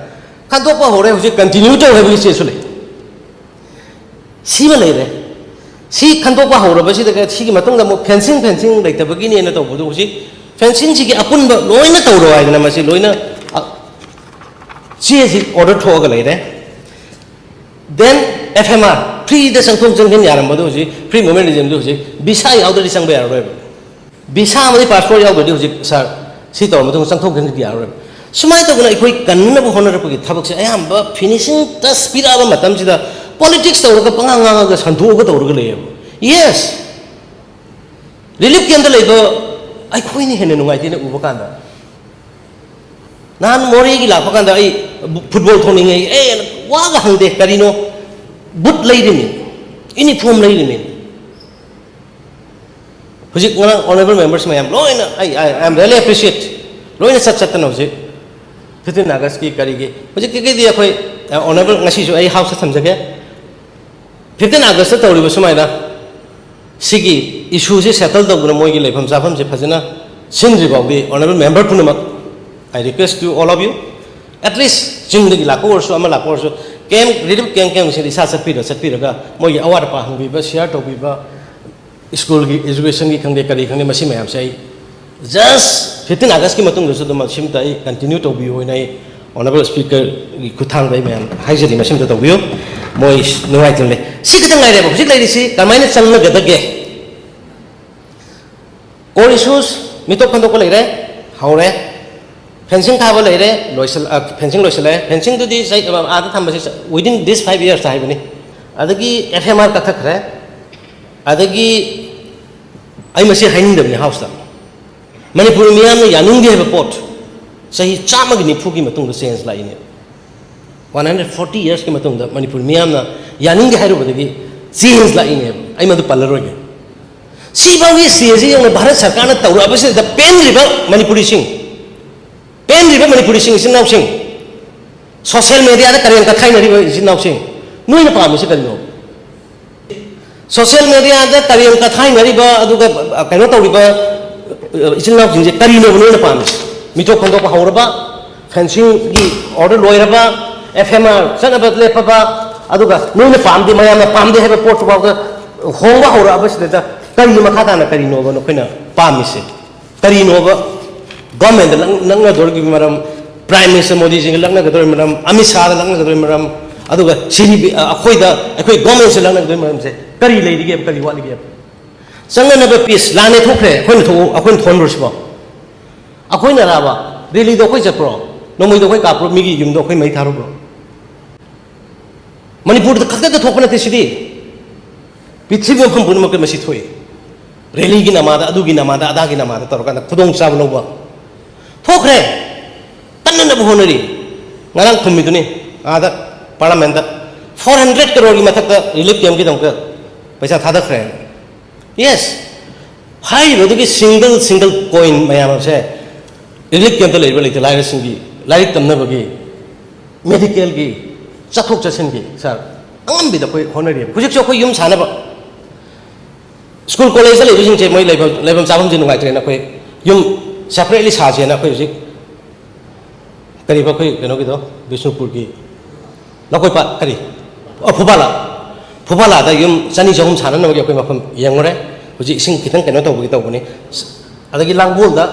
ꯈꯟꯗꯣꯛꯄ ꯍꯧꯔꯦ꯫ ꯍꯧꯖꯤꯛ continue ꯇꯧꯔꯦ ꯍꯥꯏꯕꯒꯤ ꯆꯦꯁꯨ ꯂꯩ꯫ ꯁꯤꯃ ꯂꯩꯔꯦ꯫ ꯁꯤ ꯈꯟꯗꯣꯛꯄ ꯍꯧꯔꯕꯁꯤꯗ ꯁꯤꯒꯤ ꯃꯇꯨꯡꯗ ꯑꯃꯨꯛ fencing, fencing ꯂꯩꯇꯕꯒꯤꯅꯦꯅ ꯇꯧꯕꯗꯨ ꯍꯧꯖꯤꯛ fencing ꯁꯤꯒꯤ ꯑꯄꯨꯟꯕ ꯂꯣꯏꯅ ꯇꯧꯔꯣ ꯍꯥꯏꯗꯅ ꯃꯁꯤ ꯂꯣꯏꯅ, ꯑ, ꯆꯦꯁꯤ order ꯊꯣꯛꯑꯒ ꯂꯩꯔꯦ꯫ Then F M R, free ꯗ ꯆꯪꯊꯣꯛ ꯆꯪꯁꯤꯟ ꯌꯥꯔꯝꯕꯗꯣ ꯍꯧꯖꯤꯛ free movement regime ꯗꯨ ꯍꯧꯖꯤꯛ visa ꯌꯥꯎꯗ꯭ꯔꯗꯤ ꯆꯪꯕ ꯌꯥꯔꯔꯣꯏꯕ꯫ Visa ꯑꯃꯗꯤ passport ꯌꯥꯎꯗ꯭ꯔꯗꯤ ꯍꯧꯖꯤꯛ, sir, ꯁꯤ ꯇꯧꯔ ꯃꯇꯨꯡꯗ ꯆꯪꯊꯣꯛ ꯆꯪꯁꯤꯟ ꯌꯥꯔꯔꯣꯏꯕ꯫ ꯁꯨꯃꯥꯏꯅ ꯇꯧꯗꯅ ꯑꯩꯈꯣꯏ ꯀꯟꯅꯕ ꯍꯣꯠꯅꯔꯛꯄꯒꯤ ꯊꯕꯛꯁꯦ ꯑꯌꯥꯝꯕ finishing touch ꯄꯤꯔꯛꯑꯕ ꯃꯇꯝꯁꯤꯗ politics ꯇꯧꯔꯒ ꯄꯉꯥꯡ ꯉꯥꯡꯉꯒ ꯁꯟꯗꯣꯛꯑꯒ ꯇꯧꯔꯒ ꯂꯩꯌꯦꯕ꯫ Yes, relief camp ꯇ ꯂꯩꯕ ꯑꯩꯈꯣꯏꯅ ꯍꯦꯟꯅ ꯅꯨꯡꯉꯥꯏꯇꯦꯅ ꯎꯕ ꯀꯥꯟꯗ꯫ ꯅꯍꯥꯟ ꯃꯣꯔꯦꯒꯤ ꯂꯥꯛꯄ ꯀꯥꯟꯗ ꯑꯩ football ꯊꯣꯛꯅꯤꯡꯉꯦ, ꯑꯦ, ꯋꯥꯒ ꯍꯪꯗꯦ, ꯀꯔꯤꯅꯣ? Boot ꯂꯩꯔꯤꯃꯤ, uniform ꯂꯩꯔꯤꯃꯤ꯫ ꯍꯧꯖꯤꯛ ꯉꯔꯥꯡ honourable members ꯃꯌꯥꯝ ꯂꯣꯏꯅ, ꯑꯩ, I, I am really appreciate, ꯂꯣꯏꯅ ꯆꯠ ꯆꯠꯇꯅ ꯍꯧꯖꯤꯛ fifteen August ꯀꯤ ꯀꯔꯤꯒꯤ, ꯍꯧꯖꯤꯛꯀꯤꯗꯤ ꯑꯩꯈꯣꯏ, ꯑ, honourable ꯉꯁꯤꯁꯨ ꯑꯩ house ꯇ ꯊꯝꯖꯒꯦ꯫ ꯐꯤꯐꯇꯤꯟ ꯑꯥꯒꯁꯇ ꯇꯧꯔꯤꯕ ꯁꯨꯃꯥꯏꯅ ꯁꯤꯒꯤ ꯏꯁꯨꯁꯤ ꯁꯦꯇꯜ ꯇꯧꯗꯨꯅ ꯃꯣꯏꯒꯤ ꯂꯩꯐꯝ ꯆꯥꯐꯝꯁꯦ ꯐꯖꯅ ꯁꯤꯟꯗ꯭ꯔꯤ ꯐꯥꯎꯗꯤ, ꯑꯣꯅꯔꯦꯕꯜ ꯃꯦꯝꯕꯔ ꯄꯨꯝꯅꯃꯛ, I request to all of you, at least ꯆꯤꯡꯗꯒꯤ ꯂꯥꯛꯄ ꯑꯣꯏꯔꯁꯨ, ꯑꯃ ꯂꯥꯛꯄ ꯑꯣꯏꯔꯁꯨ, ꯀꯦꯝ, ꯔꯤꯂꯤꯐ ꯀꯦꯝ ꯀꯦꯝꯁꯤꯗ ꯏꯁꯥ ꯆꯠꯄꯤꯔ ꯆꯠꯄꯤꯔꯒ ꯃꯣꯏꯒꯤ ꯑꯋꯥꯠ ꯑꯄꯥ ꯍꯪꯕꯤꯕ, ꯁꯤꯌꯥꯔ ꯇꯧꯕꯤꯕ, ꯁ꯭ꯀꯨꯜꯒꯤ, ꯑꯦꯖꯨꯀꯦꯁꯟꯒꯤ ꯈꯪꯗꯦ, ꯀꯔꯤ ꯈꯪꯗꯦ, ꯃꯁꯤ ꯃꯌꯥꯝꯁꯦ ꯑꯩ ꯖꯁ ꯐꯤꯐꯇꯤꯟ ꯑꯥꯒꯁꯀꯤ ꯃꯇꯨꯡꯗꯁꯨ ꯑꯗꯨꯝ ꯃꯁꯤꯝꯇ ꯑꯩ ꯀꯟꯇꯤꯅ꯭ꯌꯨ ꯇꯧꯕꯤꯌꯨ ꯍꯥꯏꯅ ꯑꯩ ꯑꯣꯅꯔꯦꯕꯜ ꯁ꯭ꯄꯤꯀꯔꯒꯤ ꯈꯨꯠꯊꯥꯡꯗ ꯑꯩ ꯃꯌꯥꯝ ꯍꯥꯏꯖꯔꯤ꯫ ꯃꯁꯤꯝꯇ ꯇꯧꯕꯤꯌꯨ, ꯃꯣꯏ ꯅꯨꯡꯉꯥꯏꯇꯅ ꯂꯩ꯫ ꯁꯤ ꯈꯤꯇꯪ ꯉꯥꯏꯔꯦꯕ ꯍꯧꯖꯤꯛ ꯂꯩꯔꯤꯁꯤ꯫ ꯀꯃꯥꯏꯅ ꯆꯪꯅꯒꯗꯒꯦ? ꯀꯣꯔ ꯏꯁꯨꯁ, ꯃꯤꯇꯣꯞ ꯈꯟꯗꯣꯛꯄ ꯂꯩꯔꯦ, ꯍꯧꯔꯦ꯫ ꯐꯦꯟꯁꯤꯡ ꯊꯥꯕ ꯂꯩꯔꯦ, ꯂꯣꯏꯁꯤꯜ-, ꯑ, ꯐꯦꯟꯁꯤꯡ ꯂꯣꯏꯁꯤꯜꯂꯦ꯫ ꯐꯦꯟꯁꯤꯡꯗꯨꯗꯤ ꯆꯍꯤ, ꯑ, ꯑꯥꯗ ꯊꯝꯕꯁꯤ ꯆ-, within this five years ꯍꯥꯏꯕꯅꯤ꯫ ꯑꯗꯒꯤ F M R ꯀꯛꯊꯠꯈ꯭ꯔꯦ꯫ ꯑꯗꯒꯤ ꯑꯩ ꯃꯁꯤ ꯍꯥꯏꯅꯤꯡꯗꯕꯅꯤ ꯍꯥꯎꯁꯇ꯫ ꯃꯅꯤꯄꯨꯔ ꯃꯤꯌꯥꯝꯅ ꯌꯥꯅꯤꯡꯗꯦ ꯍꯥꯏꯕ ꯄꯣꯠ ꯆꯍꯤ ꯆꯥꯝꯃꯒꯤ ꯅꯤꯐꯨꯒꯤ ꯃꯇꯨꯡꯗ ꯆꯦꯟꯖ ꯂꯥꯛꯏꯅꯦ꯫ ꯋꯥꯟ ꯍꯟꯗ꯭ꯔꯦꯠ ꯐꯣꯔꯇꯤ ꯌꯔꯁꯀꯤ ꯃꯇꯨꯡꯗ ꯃꯅꯤꯄꯨꯔ ꯃꯤꯌꯥꯝꯅ ꯌꯥꯅꯤꯡꯗꯦ ꯍꯥꯏꯔꯨꯕꯗꯒꯤ ꯆꯦꯟꯖ ꯂꯥꯛꯏꯅꯦꯕ꯫ ꯑꯩ ꯃꯗꯨ ꯄꯜꯂꯔꯣꯏꯒꯦ꯫ ꯁꯤꯐꯥꯎꯒꯤ ꯁ꯭ꯇꯦꯖꯁꯤ ꯌꯧꯅ ꯚꯥꯔꯠ ꯁꯔꯀꯥꯔꯅ ꯇꯧꯔꯛꯑꯕꯁꯤꯗ ꯄꯦꯟꯗ꯭ꯔꯤꯕ ꯃꯅꯤꯄꯨꯔꯤꯁꯤꯡ, ꯄꯦꯟꯗ꯭ꯔꯤꯕ ꯃꯅꯤꯄꯨꯔꯤꯁꯤꯡ, ꯏꯆꯤꯟ ꯏꯅꯥꯎꯁꯤꯡ, ꯁꯣꯁꯤꯌꯦꯜ ꯃꯦꯗꯤꯌꯥꯗ ꯀꯔꯦꯝ ꯀꯊꯥꯏꯅꯔꯤꯕ ꯏꯆꯤꯟ ꯏꯅꯥꯎꯁꯤꯡ, ꯅꯣꯏꯅ ꯄꯥꯝꯃꯤꯁꯤ ꯀꯔꯤꯅꯣ? ꯁꯣꯁꯤꯌꯦꯜ ꯃꯦꯗꯤꯌꯥꯗ ꯀꯔꯦꯝ ꯀꯊꯥꯏꯅꯔꯤꯕ, ꯑꯗꯨꯒ, ꯑ, ꯀꯩꯅꯣ ꯇꯧꯔꯤꯕ, ꯑ, ꯏꯆꯤꯟ ꯏꯅꯥꯎꯁꯤꯡꯁꯦ ꯀꯔꯤꯅꯣꯕ ꯅꯣꯏꯅ ꯄꯥꯝꯃꯤꯁꯦ? ꯃꯤꯇꯣꯞ ꯈꯟꯗꯣꯛꯄ ꯍꯧꯔꯕ, ꯐꯦꯟꯁꯤꯡꯒꯤ ꯑꯣꯔꯗꯔ ꯂꯣꯏꯔꯕ, F M R ꯆꯠꯅꯕ ꯂꯦꯞꯄꯕ, ꯑꯗꯨꯒ ꯅꯣꯏꯅ ꯄꯥꯝꯗꯦ, ꯃꯌꯥꯝꯅ ꯄꯥꯝꯗꯦ ꯍꯥꯏꯕ ꯄꯣꯠꯇꯨꯐꯥꯎꯗ ꯍꯣꯡꯕ ꯍꯧꯔꯛꯑꯕꯁꯤꯗ ꯀꯔꯤꯒꯤ ꯃꯈꯥ ꯇꯥꯅ ꯀꯔꯤꯅꯣꯕ ꯅꯈꯣꯏꯅ ꯄꯥꯝꯃꯤꯁꯦ? ꯀꯔꯤꯅꯣꯕ? ꯒꯣꯔꯃꯦꯟꯗ ꯂꯛ-, ꯂꯛꯅꯗꯣꯔꯤꯕꯒꯤ ꯃꯔꯝ, ꯄ꯭ꯔꯥꯏꯝ ꯃꯤꯅꯤꯁꯇꯔ ꯃꯣꯗꯤꯖꯤꯒ ꯂꯛꯅꯒꯗꯧꯔꯤꯕ ꯃꯔꯝ, ꯑꯃꯤꯠ ꯁꯥꯍꯗ ꯂꯛꯅꯒꯗꯧꯔꯤꯕ ꯃꯔꯝ, ꯑꯗꯨꯒ ꯁꯤ ꯕꯤ-, ꯑ, ꯑꯩꯈꯣꯏꯗ, ꯑꯩꯈꯣꯏ ꯒꯣꯔꯃꯦꯟꯁꯦ ꯂꯛꯅꯒꯗꯧꯔꯤꯕ ꯃꯔꯝꯁꯦ ꯀꯔꯤ ꯂꯩꯔꯤꯒꯦꯕ, ꯀꯔꯤ ꯋꯥꯠꯂꯤꯒꯦꯕ? ꯆꯪꯅꯅꯕ ꯄꯤꯁ ꯂꯥꯟꯅ ꯊꯣꯛꯈ꯭ꯔꯦ, ꯑꯩꯈꯣꯏꯅ ꯊꯣꯛ-, ꯑꯩꯈꯣꯏꯅ ꯊꯣꯛꯍꯟꯕ꯭ꯔꯣ ꯁꯤꯕꯣ? ꯑꯩꯈꯣꯏꯅ ꯑꯔꯥꯕ ꯔꯦꯂꯤꯗꯣ ꯑꯩꯈꯣꯏ ꯆꯠꯄ꯭ꯔꯣ? ꯅꯣꯡꯃꯩꯗꯣ ꯑꯩꯈꯣꯏ ꯀꯥꯞꯄ꯭ꯔꯣ? ꯃꯤꯒꯤ ꯌꯨꯝꯗꯣ ꯑꯩꯈꯣꯏ ꯃꯩ ꯊꯥꯔꯨꯕ꯭ꯔꯣ? ꯃꯅꯤꯄꯨꯔꯗ ꯈꯛꯇꯗ ꯊꯣꯛꯄ ꯅꯠꯇꯦ ꯁꯤꯗꯤ, ꯄ꯭ꯔꯤꯊꯤꯕꯤ ꯃꯐꯝ ꯄꯨꯝꯅꯃꯛꯇ ꯃꯁꯤ ꯊꯣꯛꯏ꯫ ꯔꯦꯂꯤꯒꯤ ꯅꯃꯥꯗ, ꯑꯗꯨꯒꯤ ꯅꯃꯥꯗ, ꯑꯗꯥꯒꯤ ꯅꯃꯥꯗ ꯇꯧꯔꯀꯥꯟꯗ ꯈꯨꯗꯣꯡꯆꯥꯕ ꯂꯧꯕ ꯊꯣꯛꯈ꯭ꯔꯦ꯫ ꯀꯟꯅꯅꯕ ꯍꯣꯠꯅꯔꯤ꯫ ꯉꯔꯥꯡ ꯊꯨꯝꯃꯤꯗꯨꯅꯤ ꯑꯥꯗ ꯄꯥꯔꯂꯥꯃꯦꯟꯗ, ꯐꯣꯔ ꯍꯟꯗ꯭ꯔꯦꯠ ꯀꯔꯣꯔꯒꯤ ꯃꯊꯛꯇ ꯔꯤꯂꯤꯐ ꯀꯦꯝꯒꯤꯗꯃꯛꯇ ꯄꯩꯁꯥ ꯊꯥꯗꯈ꯭ꯔꯦ꯫ ꯌꯦꯁ, ꯍꯥꯏꯔꯤꯕꯗꯨꯒꯤ ꯁꯤꯡꯒꯜ ꯁꯤꯡꯒꯜ ꯀꯣꯏꯟ ꯃꯌꯥꯝ ꯑꯁꯦ ꯔꯤꯂꯤꯐ ꯀꯦꯝꯇ ꯂꯩꯔꯤꯕ ꯂꯩꯇ ꯂꯥꯏꯔꯁꯤꯡꯒꯤ ꯂꯥꯏꯔꯤꯛ ꯇꯝꯅꯕꯒꯤ, ꯃꯦꯗꯤꯀꯦꯜꯒꯤ, ꯆꯠꯊꯣꯛ ꯆꯠꯁꯤꯟꯒꯤ, ꯁꯥꯔ, ꯑꯉꯝꯕꯤꯗ ꯑꯩꯈꯣꯏ ꯍꯣꯠꯅꯔꯤꯕ꯫ ꯍꯧꯖꯤꯛꯁꯨ ꯑꯩꯈꯣꯏ ꯌꯨꯝ ꯁꯥꯅꯕ, ꯁ꯭ꯀꯨꯜ ꯀꯣꯂꯦꯖꯇ ꯂꯩꯕꯁꯤꯡꯁꯦ ꯃꯣꯏ ꯂꯩꯐꯝ ꯂꯩꯐꯝ ꯆꯥꯐꯝꯁꯦ ꯅꯨꯡꯉꯥꯏꯇ꯭ꯔꯦꯅ ꯑꯩꯈꯣꯏ ꯌꯨꯝ separately ꯁꯥꯁꯦꯅ ꯑꯩꯈꯣꯏ ꯍꯧꯖꯤꯛ ꯀꯔꯤꯕ ꯑꯩꯈꯣꯏ ꯀꯩꯅꯣꯒꯤꯗꯣ, ꯕꯤꯁꯅꯨꯄꯨꯔꯒꯤ ꯂꯧꯀꯣꯏꯄꯥꯠ ꯀꯔꯤ? ꯑꯣ, ꯐꯨꯕꯥꯂꯥ꯫ ꯐꯨꯕꯥꯂꯥꯗ ꯌꯨꯝ ꯆꯅꯤ ꯆꯍꯨꯝ ꯁꯥꯅꯅꯕꯒꯤ ꯑꯩꯈꯣꯏ ꯃꯐꯝ ꯌꯦꯡꯉꯨꯔꯦ꯫ ꯍꯧꯖꯤꯛ ꯏꯁꯤꯡ ꯈꯤꯇꯪ ꯀꯩꯅꯣ ꯇꯧꯕꯒꯤ ꯇꯧꯕꯅꯤ꯫ ꯑꯗꯒꯤ ꯂꯥꯡꯒꯣꯜꯗ,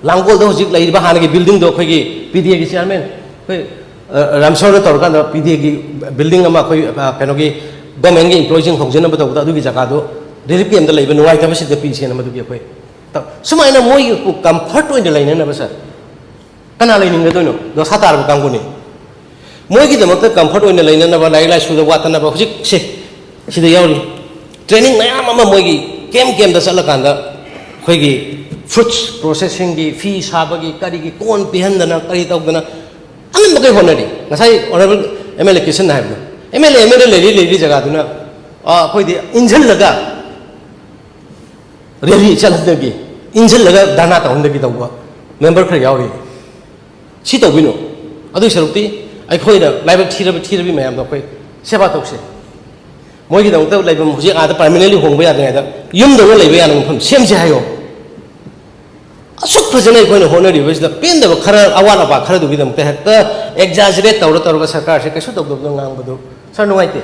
ꯂꯥꯡꯒꯣꯜꯗ ꯍꯧꯖꯤꯛ ꯂꯩꯔꯤꯕ ꯍꯥꯟꯅꯒꯤ buildingꯗꯣ ꯑꯩꯈꯣꯏꯒꯤ PDAꯒꯤ chairman, ꯑꯩꯈꯣꯏ, ꯑ, ꯔꯥꯝꯁꯣꯔꯅ ꯇꯧꯔꯀꯥꯟꯗ PDAꯒꯤ building ꯑꯃ ꯑꯩꯈꯣꯏ, ꯑ, ꯀꯩꯅꯣꯒꯤ governmentꯀꯤ employeeꯁꯤꯡ ꯍꯧꯖꯅꯕ ꯇꯧꯕꯗ ꯑꯗꯨꯒꯤ ꯖꯒꯥꯗꯣ relief campꯇ ꯂꯩꯕ ꯅꯨꯡꯉꯥꯏꯇꯕꯁꯤꯡꯗ ꯄꯤꯁꯦꯅ ꯃꯗꯨꯒꯤ ꯑꯩꯈꯣꯏ ꯇꯧ-, ꯁꯨꯃꯥꯏꯅ ꯃꯣꯏꯒꯤ comfort ꯑꯣꯏꯅ ꯂꯩꯅꯅꯕ, sir꯫ ꯀꯅꯥ ꯂꯩꯅꯤꯡꯒꯗꯣꯏꯅꯣ? ꯗꯣꯁꯥ ꯇꯥꯔꯕ ꯀꯥꯡꯕꯨꯅꯤ꯫ ꯃꯣꯏꯒꯤꯗꯃꯛꯇ comfort ꯑꯣꯏꯅ ꯂꯩꯅꯅꯕ, ꯂꯥꯏꯔꯤꯛ ꯂꯥꯏꯁꯨꯗ ꯋꯥꯠꯇꯅꯕ ꯍꯧꯖꯤꯛꯁꯦ ꯁꯤꯗ ꯌꯥꯎꯔꯤ꯫ Training ꯃꯌꯥꯝ ꯑꯃ ꯃꯣꯏꯒꯤ camp campꯇ ꯆꯠꯂꯀꯥꯟꯗ ꯑꯩꯈꯣꯏꯒꯤ fruits processingꯒꯤ, ꯐꯤ ꯁꯥꯕꯒꯤ, ꯀꯔꯤꯒꯤ, ꯀꯣꯟ ꯄꯤꯍꯟꯗꯅ, ꯀꯔꯤ ꯇꯧꯗꯅ ꯑꯉꯝꯕꯈꯩ ꯍꯣꯠꯅꯔꯤ꯫ ꯉꯁꯥꯏ Honourable MLA ꯀꯤꯁꯟꯅ ꯍꯥꯏꯕꯗꯣ, MLA MLA ꯂꯩꯔꯤ ꯂꯩꯔꯤ ꯖꯒꯥꯗꯨꯅ, ꯑ, ꯑꯩꯈꯣꯏꯗꯤ ꯏꯟꯁꯤꯜꯂꯒ rally ꯆꯠꯍꯟꯗꯕꯤ, ꯏꯟꯁꯤꯜꯂꯒ ꯙꯔꯅꯥ ꯇꯧꯍꯟꯗꯕꯤ ꯇꯧꯕ member ꯈꯔ ꯌꯥꯎꯔꯤ꯫ ꯁꯤ ꯇꯧꯕꯤꯅꯨ꯫ ꯑꯗꯨꯒꯤ ꯁꯔꯨꯛꯇꯤ ꯑꯩꯈꯣꯏꯅ ꯂꯥꯏꯕꯛ ꯊꯤꯔꯕ ꯊꯤꯔꯕꯤ ꯃꯌꯥꯝꯗꯣ ꯑꯩꯈꯣꯏ ꯁꯦꯕꯥ ꯇꯧꯁꯦ꯫ ꯃꯣꯏꯒꯤꯗꯃꯛꯇ ꯂꯩꯐꯝ ꯍꯧꯖꯤꯛ ꯑꯥꯗ permanently ꯍꯣꯡꯕ ꯌꯥꯗ꯭ꯔꯤꯉꯩꯗ ꯌꯨꯝꯗꯧꯅ ꯂꯩꯕ ꯌꯥꯅꯕ ꯃꯐꯝ ꯁꯦꯝꯁꯦ ꯍꯥꯏꯌꯣ꯫ ꯑꯁꯨꯛ ꯐꯖꯅ ꯑꯩꯈꯣꯏꯅ ꯍꯣꯠꯅꯔꯤꯕꯁꯤꯗ ꯄꯦꯟꯗꯕ ꯈꯔ, ꯑꯋꯥꯠ ꯑꯄꯥ ꯈꯔꯗꯨꯒꯤꯗꯃꯛꯇ ꯍꯦꯛꯇ exaggerate ꯇꯧꯔ ꯇꯧꯔꯒ ꯁꯔꯀꯥꯔꯁꯦ ꯀꯩꯁꯨ ꯇꯧꯗꯕꯗꯣ ꯉꯥꯡꯕꯗꯨ, sir, ꯅꯨꯡꯉꯥꯏꯇꯦ꯫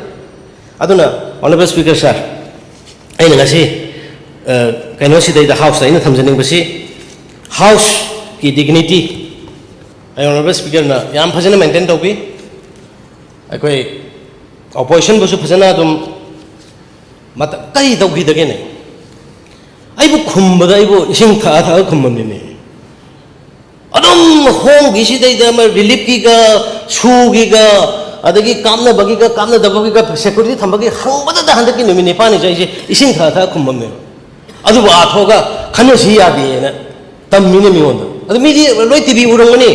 ꯑꯗꯨꯅ, Honourable Speaker sir, ꯑꯩꯅ ꯉꯁꯤ, ꯑ, ꯀꯩꯅꯣꯁꯤꯗꯩꯗ, Houseꯇ ꯑꯩꯅ ꯊꯝꯖꯅꯤꯡꯕꯁꯤ, Houseꯀꯤ dignity, ꯑꯩ Honourable Speakerꯅ ꯌꯥꯝ ꯐꯖꯅ maintain ꯇꯧꯕꯤ꯫ ꯑꯩꯈꯣꯏ oppositionꯕꯨꯁꯨ ꯐꯖꯅ ꯑꯗꯨꯝ ꯃꯇꯝ, ꯀꯔꯤ ꯇꯧꯈꯤꯗꯒꯦꯅꯦ? ꯑꯩꯕꯨ ꯈꯨꯝꯕꯗ ꯑꯩꯕꯨ ꯏꯁꯤꯡ ꯊꯛꯑ ꯊꯛꯑ ꯈꯨꯝꯃꯝꯃꯤꯅꯦ꯫ ꯑꯗꯨꯝ ꯍꯣꯝꯒꯤꯁꯤꯗꯩꯗ ꯑꯃ reliefꯀꯤꯒ, ꯁꯨꯒꯤꯒ, ꯑꯗꯒꯤ ꯀꯥꯞꯅꯕꯒꯤꯒ ꯀꯥꯞꯅꯗꯕꯒꯤꯒ security ꯊꯝꯕꯒꯤ ꯍꯪꯕꯗꯗ ꯍꯟꯗꯛꯀꯤ ꯅꯨꯃꯤꯠ ꯅꯤꯄꯥꯜꯅꯤꯁꯦ ꯑꯩꯁꯦ ꯏꯁꯤꯡ ꯊꯛꯑ ꯊꯛꯑ ꯈꯨꯝꯃꯝꯃꯦꯕ꯫ ꯑꯗꯨꯕꯨ ꯑꯥ ꯊꯣꯛꯑꯒ ꯈꯟꯅꯁꯤ ꯌꯥꯗꯦꯅ ꯇꯝꯃꯤꯅꯦ ꯃꯤꯉꯣꯟꯗ꯫ ꯑꯗꯨ ꯃꯤꯗꯤ ꯂꯣꯏ TV ꯎꯔꯝꯒꯅꯤ꯫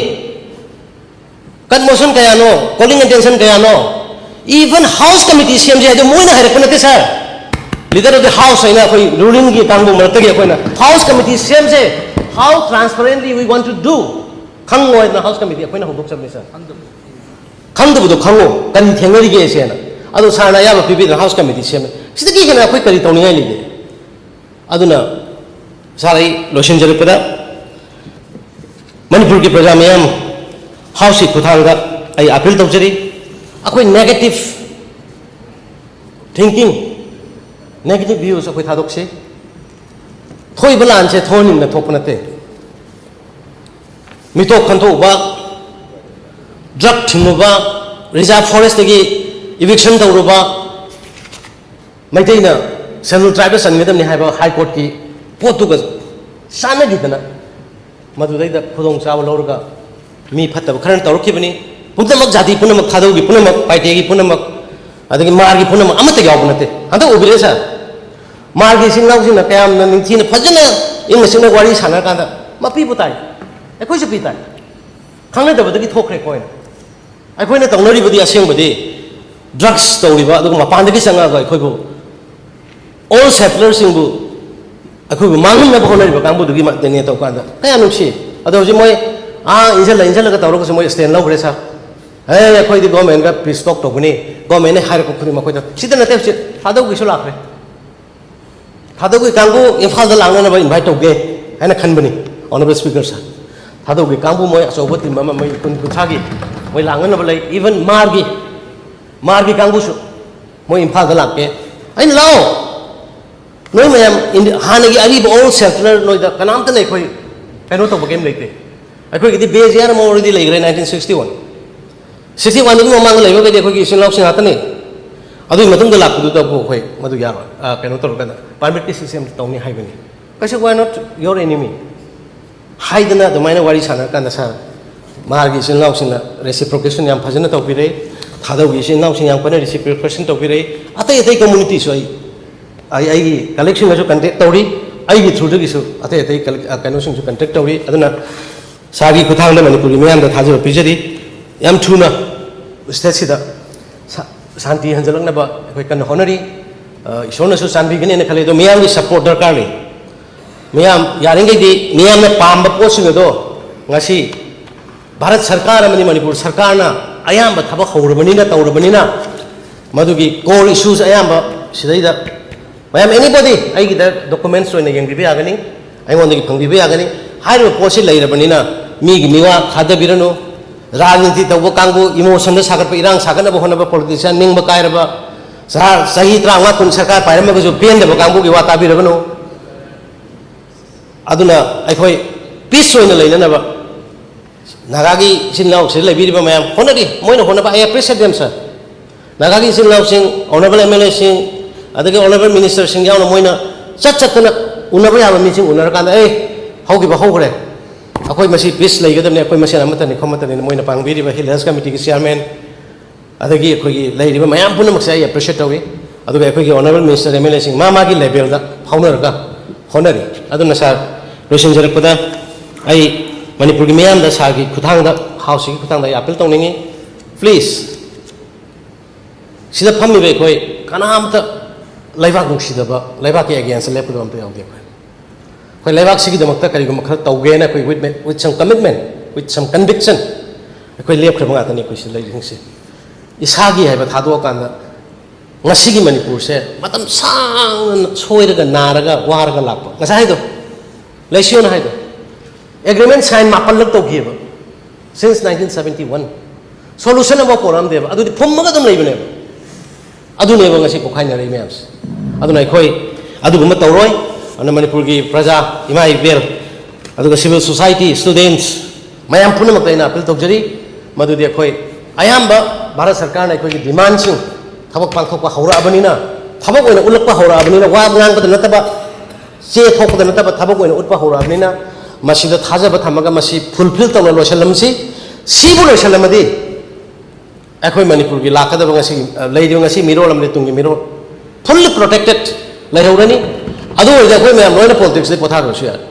Cut motion ꯀꯌꯥꯅꯣ, calling attention ꯀꯌꯥꯅꯣ, even House committee ꯁꯦꯝꯁꯦ ꯍꯥꯏꯗꯣ ꯃꯣꯏꯅ ꯍꯥꯏꯔꯛꯄ ꯅꯠꯇꯦ, sir꯫ Leader of the House ꯍꯥꯏꯅ ꯑꯩꯈꯣꯏ rulingꯒꯤ ꯀꯥꯡꯕꯨ ꯃꯔꯛꯇꯒꯤ ꯑꯩꯈꯣꯏꯅ House committee ꯁꯦꯝꯁꯦ, how transparently we want to do, ꯈꯪꯉꯣ ꯍꯥꯏꯗꯅ House committee ꯑꯩꯈꯣꯏꯅ ꯍꯧꯗꯣꯛꯆꯕꯅꯤ, sir꯫ ꯈꯪꯗꯕꯗꯣ ꯈꯪꯉꯣ, ꯀꯔꯤ ꯊꯦꯡꯅꯔꯤꯒꯦ ꯁꯦꯅ꯫ ꯑꯗꯣ ꯁꯥꯔꯅ ꯑꯌꯥꯕ ꯄꯤꯕꯤꯗꯅ ꯍꯥꯎꯁ ꯀꯃꯤꯇꯤ ꯁꯦꯝꯃꯦ꯫ ꯁꯤꯗꯒꯤ ꯍꯦꯟꯅ ꯑꯩꯈꯣꯏ ꯀꯔꯤ ꯇꯧꯅꯤꯡꯉꯥꯏ ꯂꯩꯒꯦ? ꯑꯗꯨꯅ ꯁꯥꯔ, ꯑꯩ ꯂꯣꯏꯁꯤꯟꯖꯔꯛꯄꯗ ꯃꯅꯤꯄꯨꯔꯒꯤ ꯄ꯭ꯔꯖꯥ ꯃꯤꯌꯥꯝ, ꯍꯥꯎꯁꯀꯤ ꯈꯨꯠꯊꯥꯡꯗ ꯑꯩ ꯑꯄꯤꯜ ꯇꯧꯖꯔꯤ꯫ ꯑꯩꯈꯣꯏ negative thinking, negative views ꯑꯩꯈꯣꯏ ꯊꯥꯗꯣꯛꯁꯤ꯫ ꯊꯣꯛꯏꯕ ꯂꯥꯟꯁꯦ ꯊꯣꯛꯍꯟꯅꯤꯡꯅ ꯊꯣꯛꯄ ꯅꯠꯇꯦ꯫ ꯃꯤꯇꯣꯞ ꯈꯟꯊꯣꯛꯎꯕ, ꯗ꯭ꯔꯒ ꯊꯤꯡꯉꯨꯕ, ꯔꯤꯖꯥꯔꯚ ꯐꯣꯔꯦꯁꯇꯒꯤ ꯏꯚꯤꯛꯁꯟ ꯇꯧꯔꯨꯕ, ꯃꯩꯇꯩꯅ ꯁꯦꯗꯨꯜ ꯇ꯭ꯔꯥꯏꯕꯇ ꯆꯟꯒꯗꯕꯅꯤ ꯍꯥꯏꯕ ꯍꯥꯏ ꯀꯣꯔꯠꯀꯤ ꯄꯣꯠꯇꯨꯒ ꯆꯥꯟꯅꯈꯤꯗꯅ, ꯃꯗꯨꯗꯩꯗ ꯈꯨꯗꯣꯡꯆꯥꯕ ꯂꯧꯔꯒ ꯃꯤ ꯐꯠꯇꯕ ꯈꯔꯅ ꯇꯧꯔꯛꯈꯤꯕꯅꯤ꯫ ꯄꯨꯝꯅꯃꯛ, ꯖꯥꯇꯤ ꯄꯨꯝꯅꯃꯛ, ꯊꯥꯗꯧꯒꯤ ꯄꯨꯝꯅꯃꯛ, ꯄꯥꯏꯇꯦꯒꯤ ꯄꯨꯝꯅꯃꯛ, ꯑꯗꯒꯤ ꯃꯥꯔꯒꯤ ꯄꯨꯝꯅꯃꯛ ꯑꯃꯠꯇ ꯌꯥꯎꯕ ꯅꯠꯇꯦ꯫ ꯍꯟꯗꯛ ꯎꯕꯤꯔꯦ ꯁꯥꯔ, ꯃꯥꯔꯒꯤ ꯏꯆꯤꯟ ꯏꯅꯥꯎꯁꯤꯡꯅ ꯀꯌꯥꯝꯅ ꯅꯤꯡꯊꯤꯅ ꯐꯖꯅ ꯏꯪꯅ ꯆꯤꯛꯅ ꯋꯥꯔꯤ ꯁꯥꯟꯅꯔꯀꯥꯟꯗ ꯃꯄꯤꯕꯨ ꯇꯥꯏ, ꯑꯩꯈꯣꯏꯁꯨ ꯄꯤ ꯇꯥꯏ꯫ ꯈꯪꯅꯗꯕꯗꯒꯤ ꯊꯣꯛꯈ꯭ꯔꯦ ꯑꯩꯈꯣꯏꯅ꯫ ꯑꯩꯈꯣꯏꯅ ꯇꯧꯅꯔꯤꯕꯗꯤ ꯑꯁꯦꯡꯕꯗꯤ ꯗ꯭ꯔꯒꯁ ꯇꯧꯔꯤꯕ, ꯑꯗꯨꯒ ꯃꯄꯥꯟꯗꯒꯤ ꯆꯪꯉꯛꯑꯒ ꯑꯩꯈꯣꯏꯕꯨ, ꯑꯣꯜ ꯁꯦꯇꯂꯔꯁꯤꯡꯕꯨ ꯑꯩꯈꯣꯏꯕꯨ ꯃꯥꯡꯍꯟꯅꯕ ꯍꯣꯠꯅꯔꯤꯕ ꯀꯥꯡꯕꯨꯗꯨꯒꯤ ꯃꯇꯅꯦ ꯇꯧ ꯀꯥꯟꯗ ꯀꯌꯥ ꯅꯨꯡꯁꯤ꯫ ꯑꯗꯣ ꯍꯧꯖꯤꯛ ꯃꯣꯏ ꯑꯥ ꯏꯟꯁꯤꯜꯂ ꯏꯟꯁꯤꯜꯂꯒ ꯇꯧꯔꯒꯁꯨ ꯃꯣꯏ ꯁ꯭ꯇꯦꯟ ꯂꯧꯈ꯭ꯔꯦ ꯁꯥꯔ꯫ ꯑꯦ, ꯑꯩꯈꯣꯏꯗꯤ ꯒꯣꯔꯃꯦꯟꯒ ꯄꯤꯁ ꯇꯣꯛ ꯇꯧꯒꯅꯤ, ꯒꯣꯔꯃꯦꯟꯅ ꯍꯥꯏꯔꯛꯄ ꯈꯨꯗꯤꯡꯃꯛ ꯑꯩꯈꯣꯏꯗ꯫ ꯁꯤꯗ ꯅꯠꯇꯦ, ꯍꯧꯖꯤꯛ ꯊꯥꯗꯧꯒꯤꯁꯨ ꯂꯥꯛꯈ꯭ꯔꯦ꯫ ꯊꯥꯗꯧꯒꯤ ꯀꯥꯡꯕꯨ ꯏꯝꯐꯥꯜꯗ ꯂꯥꯛꯅꯅꯕ ꯏꯟꯚꯥꯏꯠ ꯇꯧꯒꯦ ꯍꯥꯏꯅ ꯈꯟꯕꯅꯤ, ꯑꯣꯅꯔꯦꯕꯜ ꯁ꯭ꯄꯤꯀꯔ ꯁꯥꯔ꯫ ꯊꯥꯗꯧꯒꯤ ꯀꯥꯡꯕꯨ ꯃꯣꯏ ꯑꯆꯧꯕ ꯇꯤꯝ ꯑꯃ, ꯃꯣꯏ ꯀꯨꯟ ꯀꯨꯟꯊ꯭ꯔꯥꯒꯤ ꯃꯣꯏ ꯂꯥꯛꯅꯅꯕ ꯂꯩ꯫ ꯏꯚꯟ ꯃꯥꯔꯒꯤ, ꯃꯥꯔꯒꯤ ꯀꯥꯡꯕꯨꯁꯨ ꯃꯣꯏ ꯏꯝꯐꯥꯜꯗ ꯂꯥꯛꯀꯦ꯫ ꯑꯩꯅ, "ꯂꯥꯛꯑꯣ, ꯅꯣꯏ ꯃꯌꯥꯝ ꯏꯟꯗꯤ-, ꯍꯥꯟꯅꯒꯤ ꯑꯔꯤꯕ ꯑꯣꯜ ꯁꯦꯇꯂꯔ ꯅꯣꯏꯗ ꯀꯅꯥꯝꯇꯅ ꯑꯩꯈꯣꯏ ꯀꯩꯅꯣ ꯇꯧꯕ ꯀꯩꯝ ꯂꯩꯇꯦ꯫ ꯑꯩꯈꯣꯏꯒꯤꯗꯤ ꯕꯦꯁ ꯌꯥꯔ ꯑꯃ ꯑꯣꯜꯔꯦꯗꯤ ꯂꯩꯈ꯭ꯔꯦ, ꯅꯥꯏꯟꯇꯤꯟ ꯁꯤꯛꯁꯇꯤ ꯋꯥꯟ꯫ ꯁꯤꯛꯁꯇꯤ ꯋꯥꯟꯗꯒꯤ ꯃꯃꯥꯡꯗ ꯂꯩꯕꯈꯩꯗꯤ ꯑꯩꯈꯣꯏꯒꯤ ꯏꯆꯤꯜ ꯏꯅꯥꯎꯁꯤꯡ ꯉꯥꯛꯇꯅꯤ꯫ ꯑꯗꯨꯒꯤ ꯃꯇꯨꯡꯗ ꯂꯥꯛꯄꯗꯨꯗꯕꯨ ꯑꯩꯈꯣꯏ ꯃꯗꯨ ꯌꯥꯔꯣꯏ, ꯑ, ꯀꯩꯅꯣ ꯇꯧꯔꯒꯅ ꯄꯥꯔꯃꯤꯠꯀꯤ ꯁꯤꯁꯇꯦꯝ ꯇꯧꯅꯤ ꯍꯥꯏꯕꯅꯤ꯫ ꯀꯩꯁꯨ, why not your enemy?" ꯍꯥꯏꯗꯅ ꯑꯗꯨꯃꯥꯏꯅ ꯋꯥꯔꯤ ꯁꯥꯟꯅꯔꯀꯥꯟꯗ ꯁꯥꯔ, ꯃꯥꯔꯒꯤ ꯏꯆꯤꯜ ꯏꯅꯥꯎꯁꯤꯡꯅ ꯔꯦꯁꯤꯄ꯭ꯔꯣꯀꯦꯁꯟ ꯌꯥꯝ ꯐꯖꯅ ꯇꯧꯕꯤꯔꯦ, ꯊꯥꯗꯧꯒꯤ ꯏꯆꯤꯜ ꯏꯅꯥꯎꯁꯤꯡ ꯌꯥꯝ ꯀꯟꯅ ꯔꯦꯁꯤꯄ꯭ꯔꯣꯀꯦꯁꯟ ꯇꯧꯕꯤꯔꯦ꯫ ꯑꯇꯩ ꯑꯇꯩ ꯀꯝꯃꯨꯅꯤꯇꯤꯁꯨ ꯑꯩ, ꯑꯩ, ꯑꯩꯒꯤ ꯀꯂꯤꯛꯁꯤꯡꯒꯁꯨ ꯀꯟꯇꯦꯛ ꯇꯧꯔꯤ, ꯑꯩꯒꯤ ꯊ꯭ꯔꯨꯗꯒꯤꯁꯨ ꯑꯇꯩ ꯑꯇꯩ ꯀꯂꯤꯛ-, ꯑ, ꯀꯩꯅꯣꯁꯤꯡꯁꯨ ꯀꯟꯇꯦꯛ ꯇꯧꯔꯤ꯫ ꯑꯗꯨꯅ ꯁꯥꯔꯒꯤ ꯈꯨꯠꯊꯥꯡꯗ ꯃꯅꯤꯄꯨꯔꯒꯤ ꯃꯤꯌꯥꯝꯗ ꯊꯥꯖꯕ ꯄꯤꯖꯔꯤ꯫ ꯌꯥꯝ ꯊꯨꯅ ꯁ꯭ꯇꯦꯠꯁꯤꯗ ꯁꯥ-, ꯁꯥꯟꯇꯤ ꯍꯟꯖꯜꯂꯛꯅꯕ ꯑꯩꯈꯣꯏ ꯀꯟꯅ ꯍꯣꯠꯅꯔꯤ꯫ ꯑ, ꯏꯁꯣꯔꯅꯁꯨ ꯆꯥꯟꯕꯤꯒꯅꯦꯅ ꯈꯜꯂꯤ꯫ ꯑꯗꯣ ꯃꯤꯌꯥꯝꯒꯤ ꯁꯄꯣꯔꯠ ꯗꯔꯀꯥꯔꯅꯤ꯫ ꯃꯤꯌꯥꯝ ꯌꯥꯔꯤꯈꯩꯗꯤ ꯃꯤꯌꯥꯝꯅ ꯄꯥꯝꯕ ꯄꯣꯠꯁꯤꯡ ꯑꯗꯣ ꯉꯁꯤ ꯚꯥꯔꯠ ꯁꯔꯀꯥꯔ ꯑꯃꯗꯤ ꯃꯅꯤꯄꯨꯔ ꯁꯔꯀꯥꯔꯅ ꯑꯌꯥꯝꯕ ꯊꯕꯛ ꯍꯧꯔꯕꯅꯤꯅ, ꯇꯧꯔꯕꯅꯤꯅ, ꯃꯗꯨꯒꯤ core issues ꯑꯌꯥꯝꯕ ꯁꯤꯗꯩꯗ ꯃꯌꯥꯝ, anybody ꯑꯩꯒꯤꯗ documents ꯑꯣꯏꯅ ꯌꯦꯡꯕꯤꯕ ꯌꯥꯒꯅꯤ, ꯑꯩꯉꯣꯟꯗꯒꯤ ꯐꯪꯕꯤꯕ ꯌꯥꯒꯅꯤ꯫ ꯍꯥꯏꯔꯤꯕ ꯄꯣꯠꯁꯤ ꯂꯩꯔꯕꯅꯤꯅ ꯃꯤꯒꯤ ꯃꯤꯋꯥ ꯊꯥꯗꯕꯤꯔꯅꯨ꯫ ꯔꯥꯖꯅꯤꯇꯤ ꯇꯧꯕ ꯀꯥꯡꯕꯨ, emotionꯗ ꯁꯥꯒꯠꯄ, ꯏꯔꯥꯡ ꯁꯥꯒꯠꯅꯕ ꯍꯣꯠꯅꯕ politician, ꯅꯤꯡꯕ ꯀꯥꯏꯔꯕ, ꯆꯍꯥ-, ꯆꯍꯤ ꯇꯔꯥꯃꯉꯥ ꯀꯨꯟ ꯁꯔꯀꯥꯔ ꯄꯥꯏꯔꯝꯃꯒꯁꯨ ꯄꯦꯟꯗꯕ ꯀꯥꯡꯕꯨꯒꯤ ꯋꯥ ꯇꯥꯕꯤꯔꯒꯅꯨ꯫ ꯑꯗꯨꯅ ꯑꯩꯈꯣꯏ peace ꯑꯣꯏꯅ ꯂꯩꯅꯅꯕ ꯅꯥꯒꯥꯒꯤ ꯏꯆꯤꯟ ꯏꯅꯥꯎꯁꯤꯗ ꯂꯩꯕꯤꯔꯤꯕ ꯃꯌꯥꯝ ꯍꯣꯠꯅꯔꯤ, ꯃꯣꯏꯅ ꯍꯣꯠꯅꯕ, I appreciate them, sir꯫ ꯅꯥꯒꯥꯒꯤ ꯏꯆꯤꯟ ꯏꯅꯥꯎꯁꯤꯡ, honourable MLAꯁꯤꯡ, ꯑꯗꯒꯤ honourable ministerꯁꯤꯡ ꯌꯥꯎꯅ ꯃꯣꯏꯅ ꯆꯠ ꯆꯠꯇꯅ ꯎꯅꯕ ꯌꯥꯕ ꯃꯤꯁꯤꯡ ꯎꯅꯔꯀꯥꯟꯗ, "ꯑꯦ, ꯍꯧꯈꯤꯕ ꯍꯧꯈ꯭ꯔꯦ, ꯑꯩꯈꯣꯏ ꯃꯁꯤ peace ꯂꯩꯒꯗꯕꯅꯤ, ꯑꯩꯈꯣꯏ ꯃꯁꯦꯟ ꯑꯃꯠꯇꯅꯤ, ꯈꯣꯠꯃꯠꯇꯅꯤꯅ" ꯃꯣꯏꯅ ꯄꯥꯡꯕꯤꯔꯤꯕ Hill Hills Committeeꯒꯤ chairman, ꯑꯗꯒꯤ ꯑꯩꯈꯣꯏꯒꯤ ꯂꯩꯔꯤꯕ ꯃꯌꯥꯝ ꯄꯨꯝꯅꯃꯛꯁꯦ ꯑꯩ appreciate ꯇꯧꯏ꯫ ꯑꯗꯨꯒ ꯑꯩꯈꯣꯏꯒꯤ honourable minister, MLAꯁꯤꯡ ꯃꯥ ꯃꯥꯒꯤ levelꯗ ꯐꯥꯎꯅꯔꯒ ꯍꯣꯠꯅꯔꯤ꯫ ꯑꯗꯨꯅ sir, ꯂꯣꯏꯁꯤꯟꯖꯔꯛꯄꯗ ꯑꯩ ꯃꯅꯤꯄꯨꯔꯒꯤ ꯃꯤꯌꯥꯝꯗ sirꯒꯤ ꯈꯨꯠꯊꯥꯡꯗ, Houseꯁꯤꯒꯤ ꯈꯨꯠꯊꯥꯡꯗ ꯑꯩ appeal ꯇꯧꯅꯤꯡꯉꯤ, please, ꯁꯤꯗ ꯐꯝꯃꯤꯕ ꯑꯩꯈꯣꯏ ꯀꯅꯥꯝꯇ ꯂꯩꯕꯥꯛ ꯅꯨꯡꯁꯤꯗꯕ, ꯂꯩꯕꯥꯛꯀꯤ againstꯇ ꯂꯦꯞꯀꯗꯕ ꯑꯝꯇ ꯌꯥꯎꯗꯦ꯫ ꯑꯩꯈꯣꯏ, ꯑꯩꯈꯣꯏ ꯂꯩꯕꯥꯛꯁꯤꯒꯤꯗꯃꯛꯇ ꯀꯔꯤꯒꯨꯝꯕ ꯈꯔ ꯇꯧꯒꯦꯅ ꯑꯩꯈꯣꯏ with, with some commitment, with some conviction ꯑꯩꯈꯣꯏ ꯂꯦꯞꯈ꯭ꯔꯕ ꯉꯥꯛꯇꯅꯤ ꯑꯩꯈꯣꯏ ꯁꯤꯗ ꯂꯩꯔꯤꯁꯤꯡꯁꯦ꯫ ꯏꯁꯥꯒꯤ ꯍꯥꯏꯕ ꯊꯥꯗꯣꯛꯑꯀꯥꯟꯗ ꯉꯁꯤꯒꯤ ꯃꯅꯤꯄꯨꯔꯁꯦ ꯃꯇꯝ ꯁꯥꯡꯅ ꯁꯣꯏꯔꯒ, ꯅꯥꯔꯒ, ꯋꯥꯔꯒ ꯂꯥꯛꯄ꯫ ꯉꯁꯥꯏ ꯍꯥꯏꯗꯣ, ꯂꯩꯁꯤꯌꯣꯅ ꯍꯥꯏꯗꯣ, agreement sign ꯃꯥꯄꯜꯂꯛ ꯇꯧꯈꯤꯑꯕ since nineteen seventy one꯫ Solution ꯑꯃ ꯄꯣꯔꯛꯑꯝꯗꯦꯕ, ꯑꯗꯨꯗꯤ ꯐꯨꯝꯃꯒ ꯑꯗꯨꯝ ꯂꯩꯕꯅꯦꯕ꯫ ꯑꯗꯨꯅꯦꯕ ꯉꯁꯤ ꯄꯣꯛꯈꯥꯏꯅꯔꯛꯏ ꯃꯌꯥꯝꯁꯦ꯫ ꯑꯗꯨꯅ ꯑꯩꯈꯣꯏ ꯑꯗꯨꯒꯨꯝꯕ ꯇꯧꯔꯣꯏ꯫ ꯑꯗꯨꯅ ꯃꯅꯤꯄꯨꯔꯒꯤ ꯄ꯭ꯔꯖꯥ, ꯏꯃꯥ ꯏꯕꯦꯜ, ꯑꯗꯨꯒ civil society, students, ꯃꯌꯥꯝ ꯄꯨꯝꯅꯃꯛꯇ ꯑꯩꯅ appeal ꯇꯧꯖꯔꯤ꯫ ꯃꯗꯨꯗꯤ ꯑꯩꯈꯣꯏ ꯑꯌꯥꯝꯕ ꯚꯥꯔꯠ ꯁꯔꯀꯥꯔꯅ ꯑꯩꯈꯣꯏꯒꯤ demandꯁꯤꯡ ꯊꯕꯛ ꯄꯥꯡꯊꯣꯛꯄ ꯍꯧꯔꯛꯑꯕꯅꯤꯅ, ꯊꯕꯛ ꯑꯣꯏꯅ ꯎꯠꯂꯛꯄ ꯍꯧꯔꯛꯑꯕꯅꯤꯅ, ꯋꯥ ꯉꯥꯡꯕꯗ ꯅꯠꯇꯕ, ꯆꯦ ꯊꯣꯛꯄꯗ ꯅꯠꯇꯕ, ꯊꯕꯛ ꯑꯣꯏꯅ ꯎꯠꯄ ꯍꯧꯔꯛꯑꯕꯅꯤꯅ, ꯃꯁꯤꯗ ꯊꯥꯖꯕ ꯊꯝꯃꯒ ꯃꯁꯤ fulfill ꯇꯧꯅ ꯂꯣꯏꯁꯤꯜꯂꯝꯁꯤ꯫ ꯁꯤꯕꯨ ꯂꯣꯏꯁꯤꯜꯂꯝꯃꯗꯤ ꯑꯩꯈꯣꯏ ꯃꯅꯤꯄꯨꯔꯒꯤ ꯂꯥꯛꯀꯗꯕ ꯉꯁꯤꯒꯤ, ꯑ, ꯂꯩꯔꯤꯕ ꯉꯁꯤ ꯃꯤꯔꯣꯜ ꯑꯃꯗꯤ ꯇꯨꯡꯒꯤ ꯃꯤꯔꯣꯜ fully protected ꯂꯩꯍꯧꯔꯅꯤ꯫ ꯑꯗꯨ ꯑꯣꯏꯔꯗꯤ ꯑꯩꯈꯣꯏ ꯃꯌꯥꯝ ꯂꯣꯏꯅ politicsꯇꯒꯤ ꯄꯣꯊꯥꯈ꯭ꯔꯁꯨ ꯌꯥꯔꯦ꯫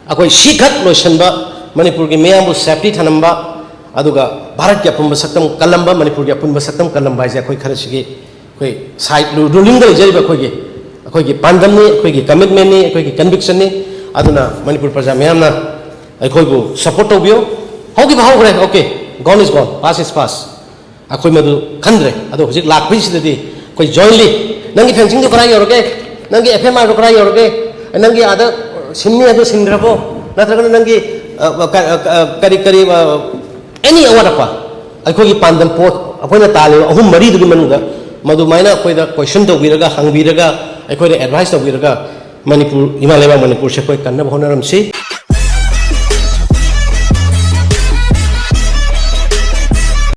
ꯑꯩꯈꯣꯏ ꯁꯤꯈꯛ ꯂꯣꯏꯁꯤꯟꯕ, ꯃꯅꯤꯄꯨꯔꯒꯤ ꯃꯤꯌꯥꯝꯕꯨ safety ꯊꯝꯂꯝꯕ, ꯑꯗꯨꯒ ꯚꯥꯔꯠꯀꯤ ꯑꯄꯨꯟꯕ ꯁꯛꯇꯝ ꯀꯜꯂꯝꯕ, ꯃꯅꯤꯄꯨꯔꯒꯤ ꯑꯄꯨꯟꯕ ꯁꯛꯇꯝ ꯀꯜꯂꯝꯕ ꯍꯥꯏꯁꯦ ꯑꯩꯈꯣꯏ ꯈꯔꯁꯤꯒꯤ, ꯑꯩꯈꯣꯏ side ru-, rulingꯗ ꯂꯩꯖꯔꯤꯕ ꯑꯩꯈꯣꯏꯒꯤ, ꯑꯩꯈꯣꯏꯒꯤ ꯄꯥꯟꯗꯝꯅꯤ, ꯑꯩꯈꯣꯏꯒꯤ commitmentꯅꯤ, ꯑꯩꯈꯣꯏꯒꯤ convictionꯅꯤ꯫ ꯑꯗꯨꯅ ꯃꯅꯤꯄꯨꯔ ꯄ꯭ꯔꯖꯥ ꯃꯌꯥꯝꯅ ꯑꯩꯈꯣꯏꯕꯨ support ꯇꯧꯕꯤꯌꯨ꯫ ꯍꯧꯈꯤꯕ ꯍꯧꯈ꯭ꯔꯦ, okay, gone is gone, past is past꯫ ꯑꯩꯈꯣꯏ ꯃꯗꯨ ꯈꯟꯗ꯭ꯔꯦ꯫ ꯑꯗꯣ ꯍꯧꯖꯤꯛ ꯂꯥꯛꯄꯩꯁꯤꯗꯗꯤ ꯑꯩꯈꯣꯏ jointly, ꯅꯪꯒꯤ fencingꯗꯨ ꯀꯗꯥꯏ ꯌꯧꯔꯒꯦ, ꯅꯪꯒꯤ F M Rꯗꯨ ꯀꯗꯥꯏ ꯌꯧꯔꯒꯦ, ꯅꯪꯒꯤ ꯑꯥꯗ ꯁꯤꯟꯅꯤ ꯍꯥꯏꯗꯣ ꯁꯤꯟꯈ꯭ꯔꯕꯣ, ꯅꯠꯇ꯭ꯔꯒꯅ ꯅꯪꯒꯤ ꯑ, ꯀ- ꯑ, ꯀ- ꯑ, ꯀꯔꯤ ꯀꯔꯤ ꯑ, any ꯑꯋꯥꯠ ꯑꯄꯥ, ꯑꯩꯈꯣꯏꯒꯤ ꯄꯥꯟꯗꯝ ꯄꯣꯠ ꯑꯩꯈꯣꯏꯅ ꯇꯥꯜꯂꯤꯕ ꯑꯍꯨꯝ ꯃꯔꯤꯗꯨꯒꯤ ꯃꯅꯨꯡꯗ ꯃꯗꯨꯃꯥꯏꯅ ꯑꯩꯈꯣꯏꯗ question ꯇꯧꯕꯤꯔꯒ, ꯍꯪꯕꯤꯔꯒ, ꯑꯩꯈꯣꯏꯗ advice ꯇꯧꯕꯤꯔꯒ, ꯃꯅꯤꯄꯨꯔ, ꯏꯃꯥ ꯂꯩꯕꯥꯛ ꯃꯅꯤꯄꯨꯔꯁꯦ ꯑꯩꯈꯣꯏ ꯀꯟꯅꯕ ꯍꯣꯠꯅꯔꯝꯁꯤ꯫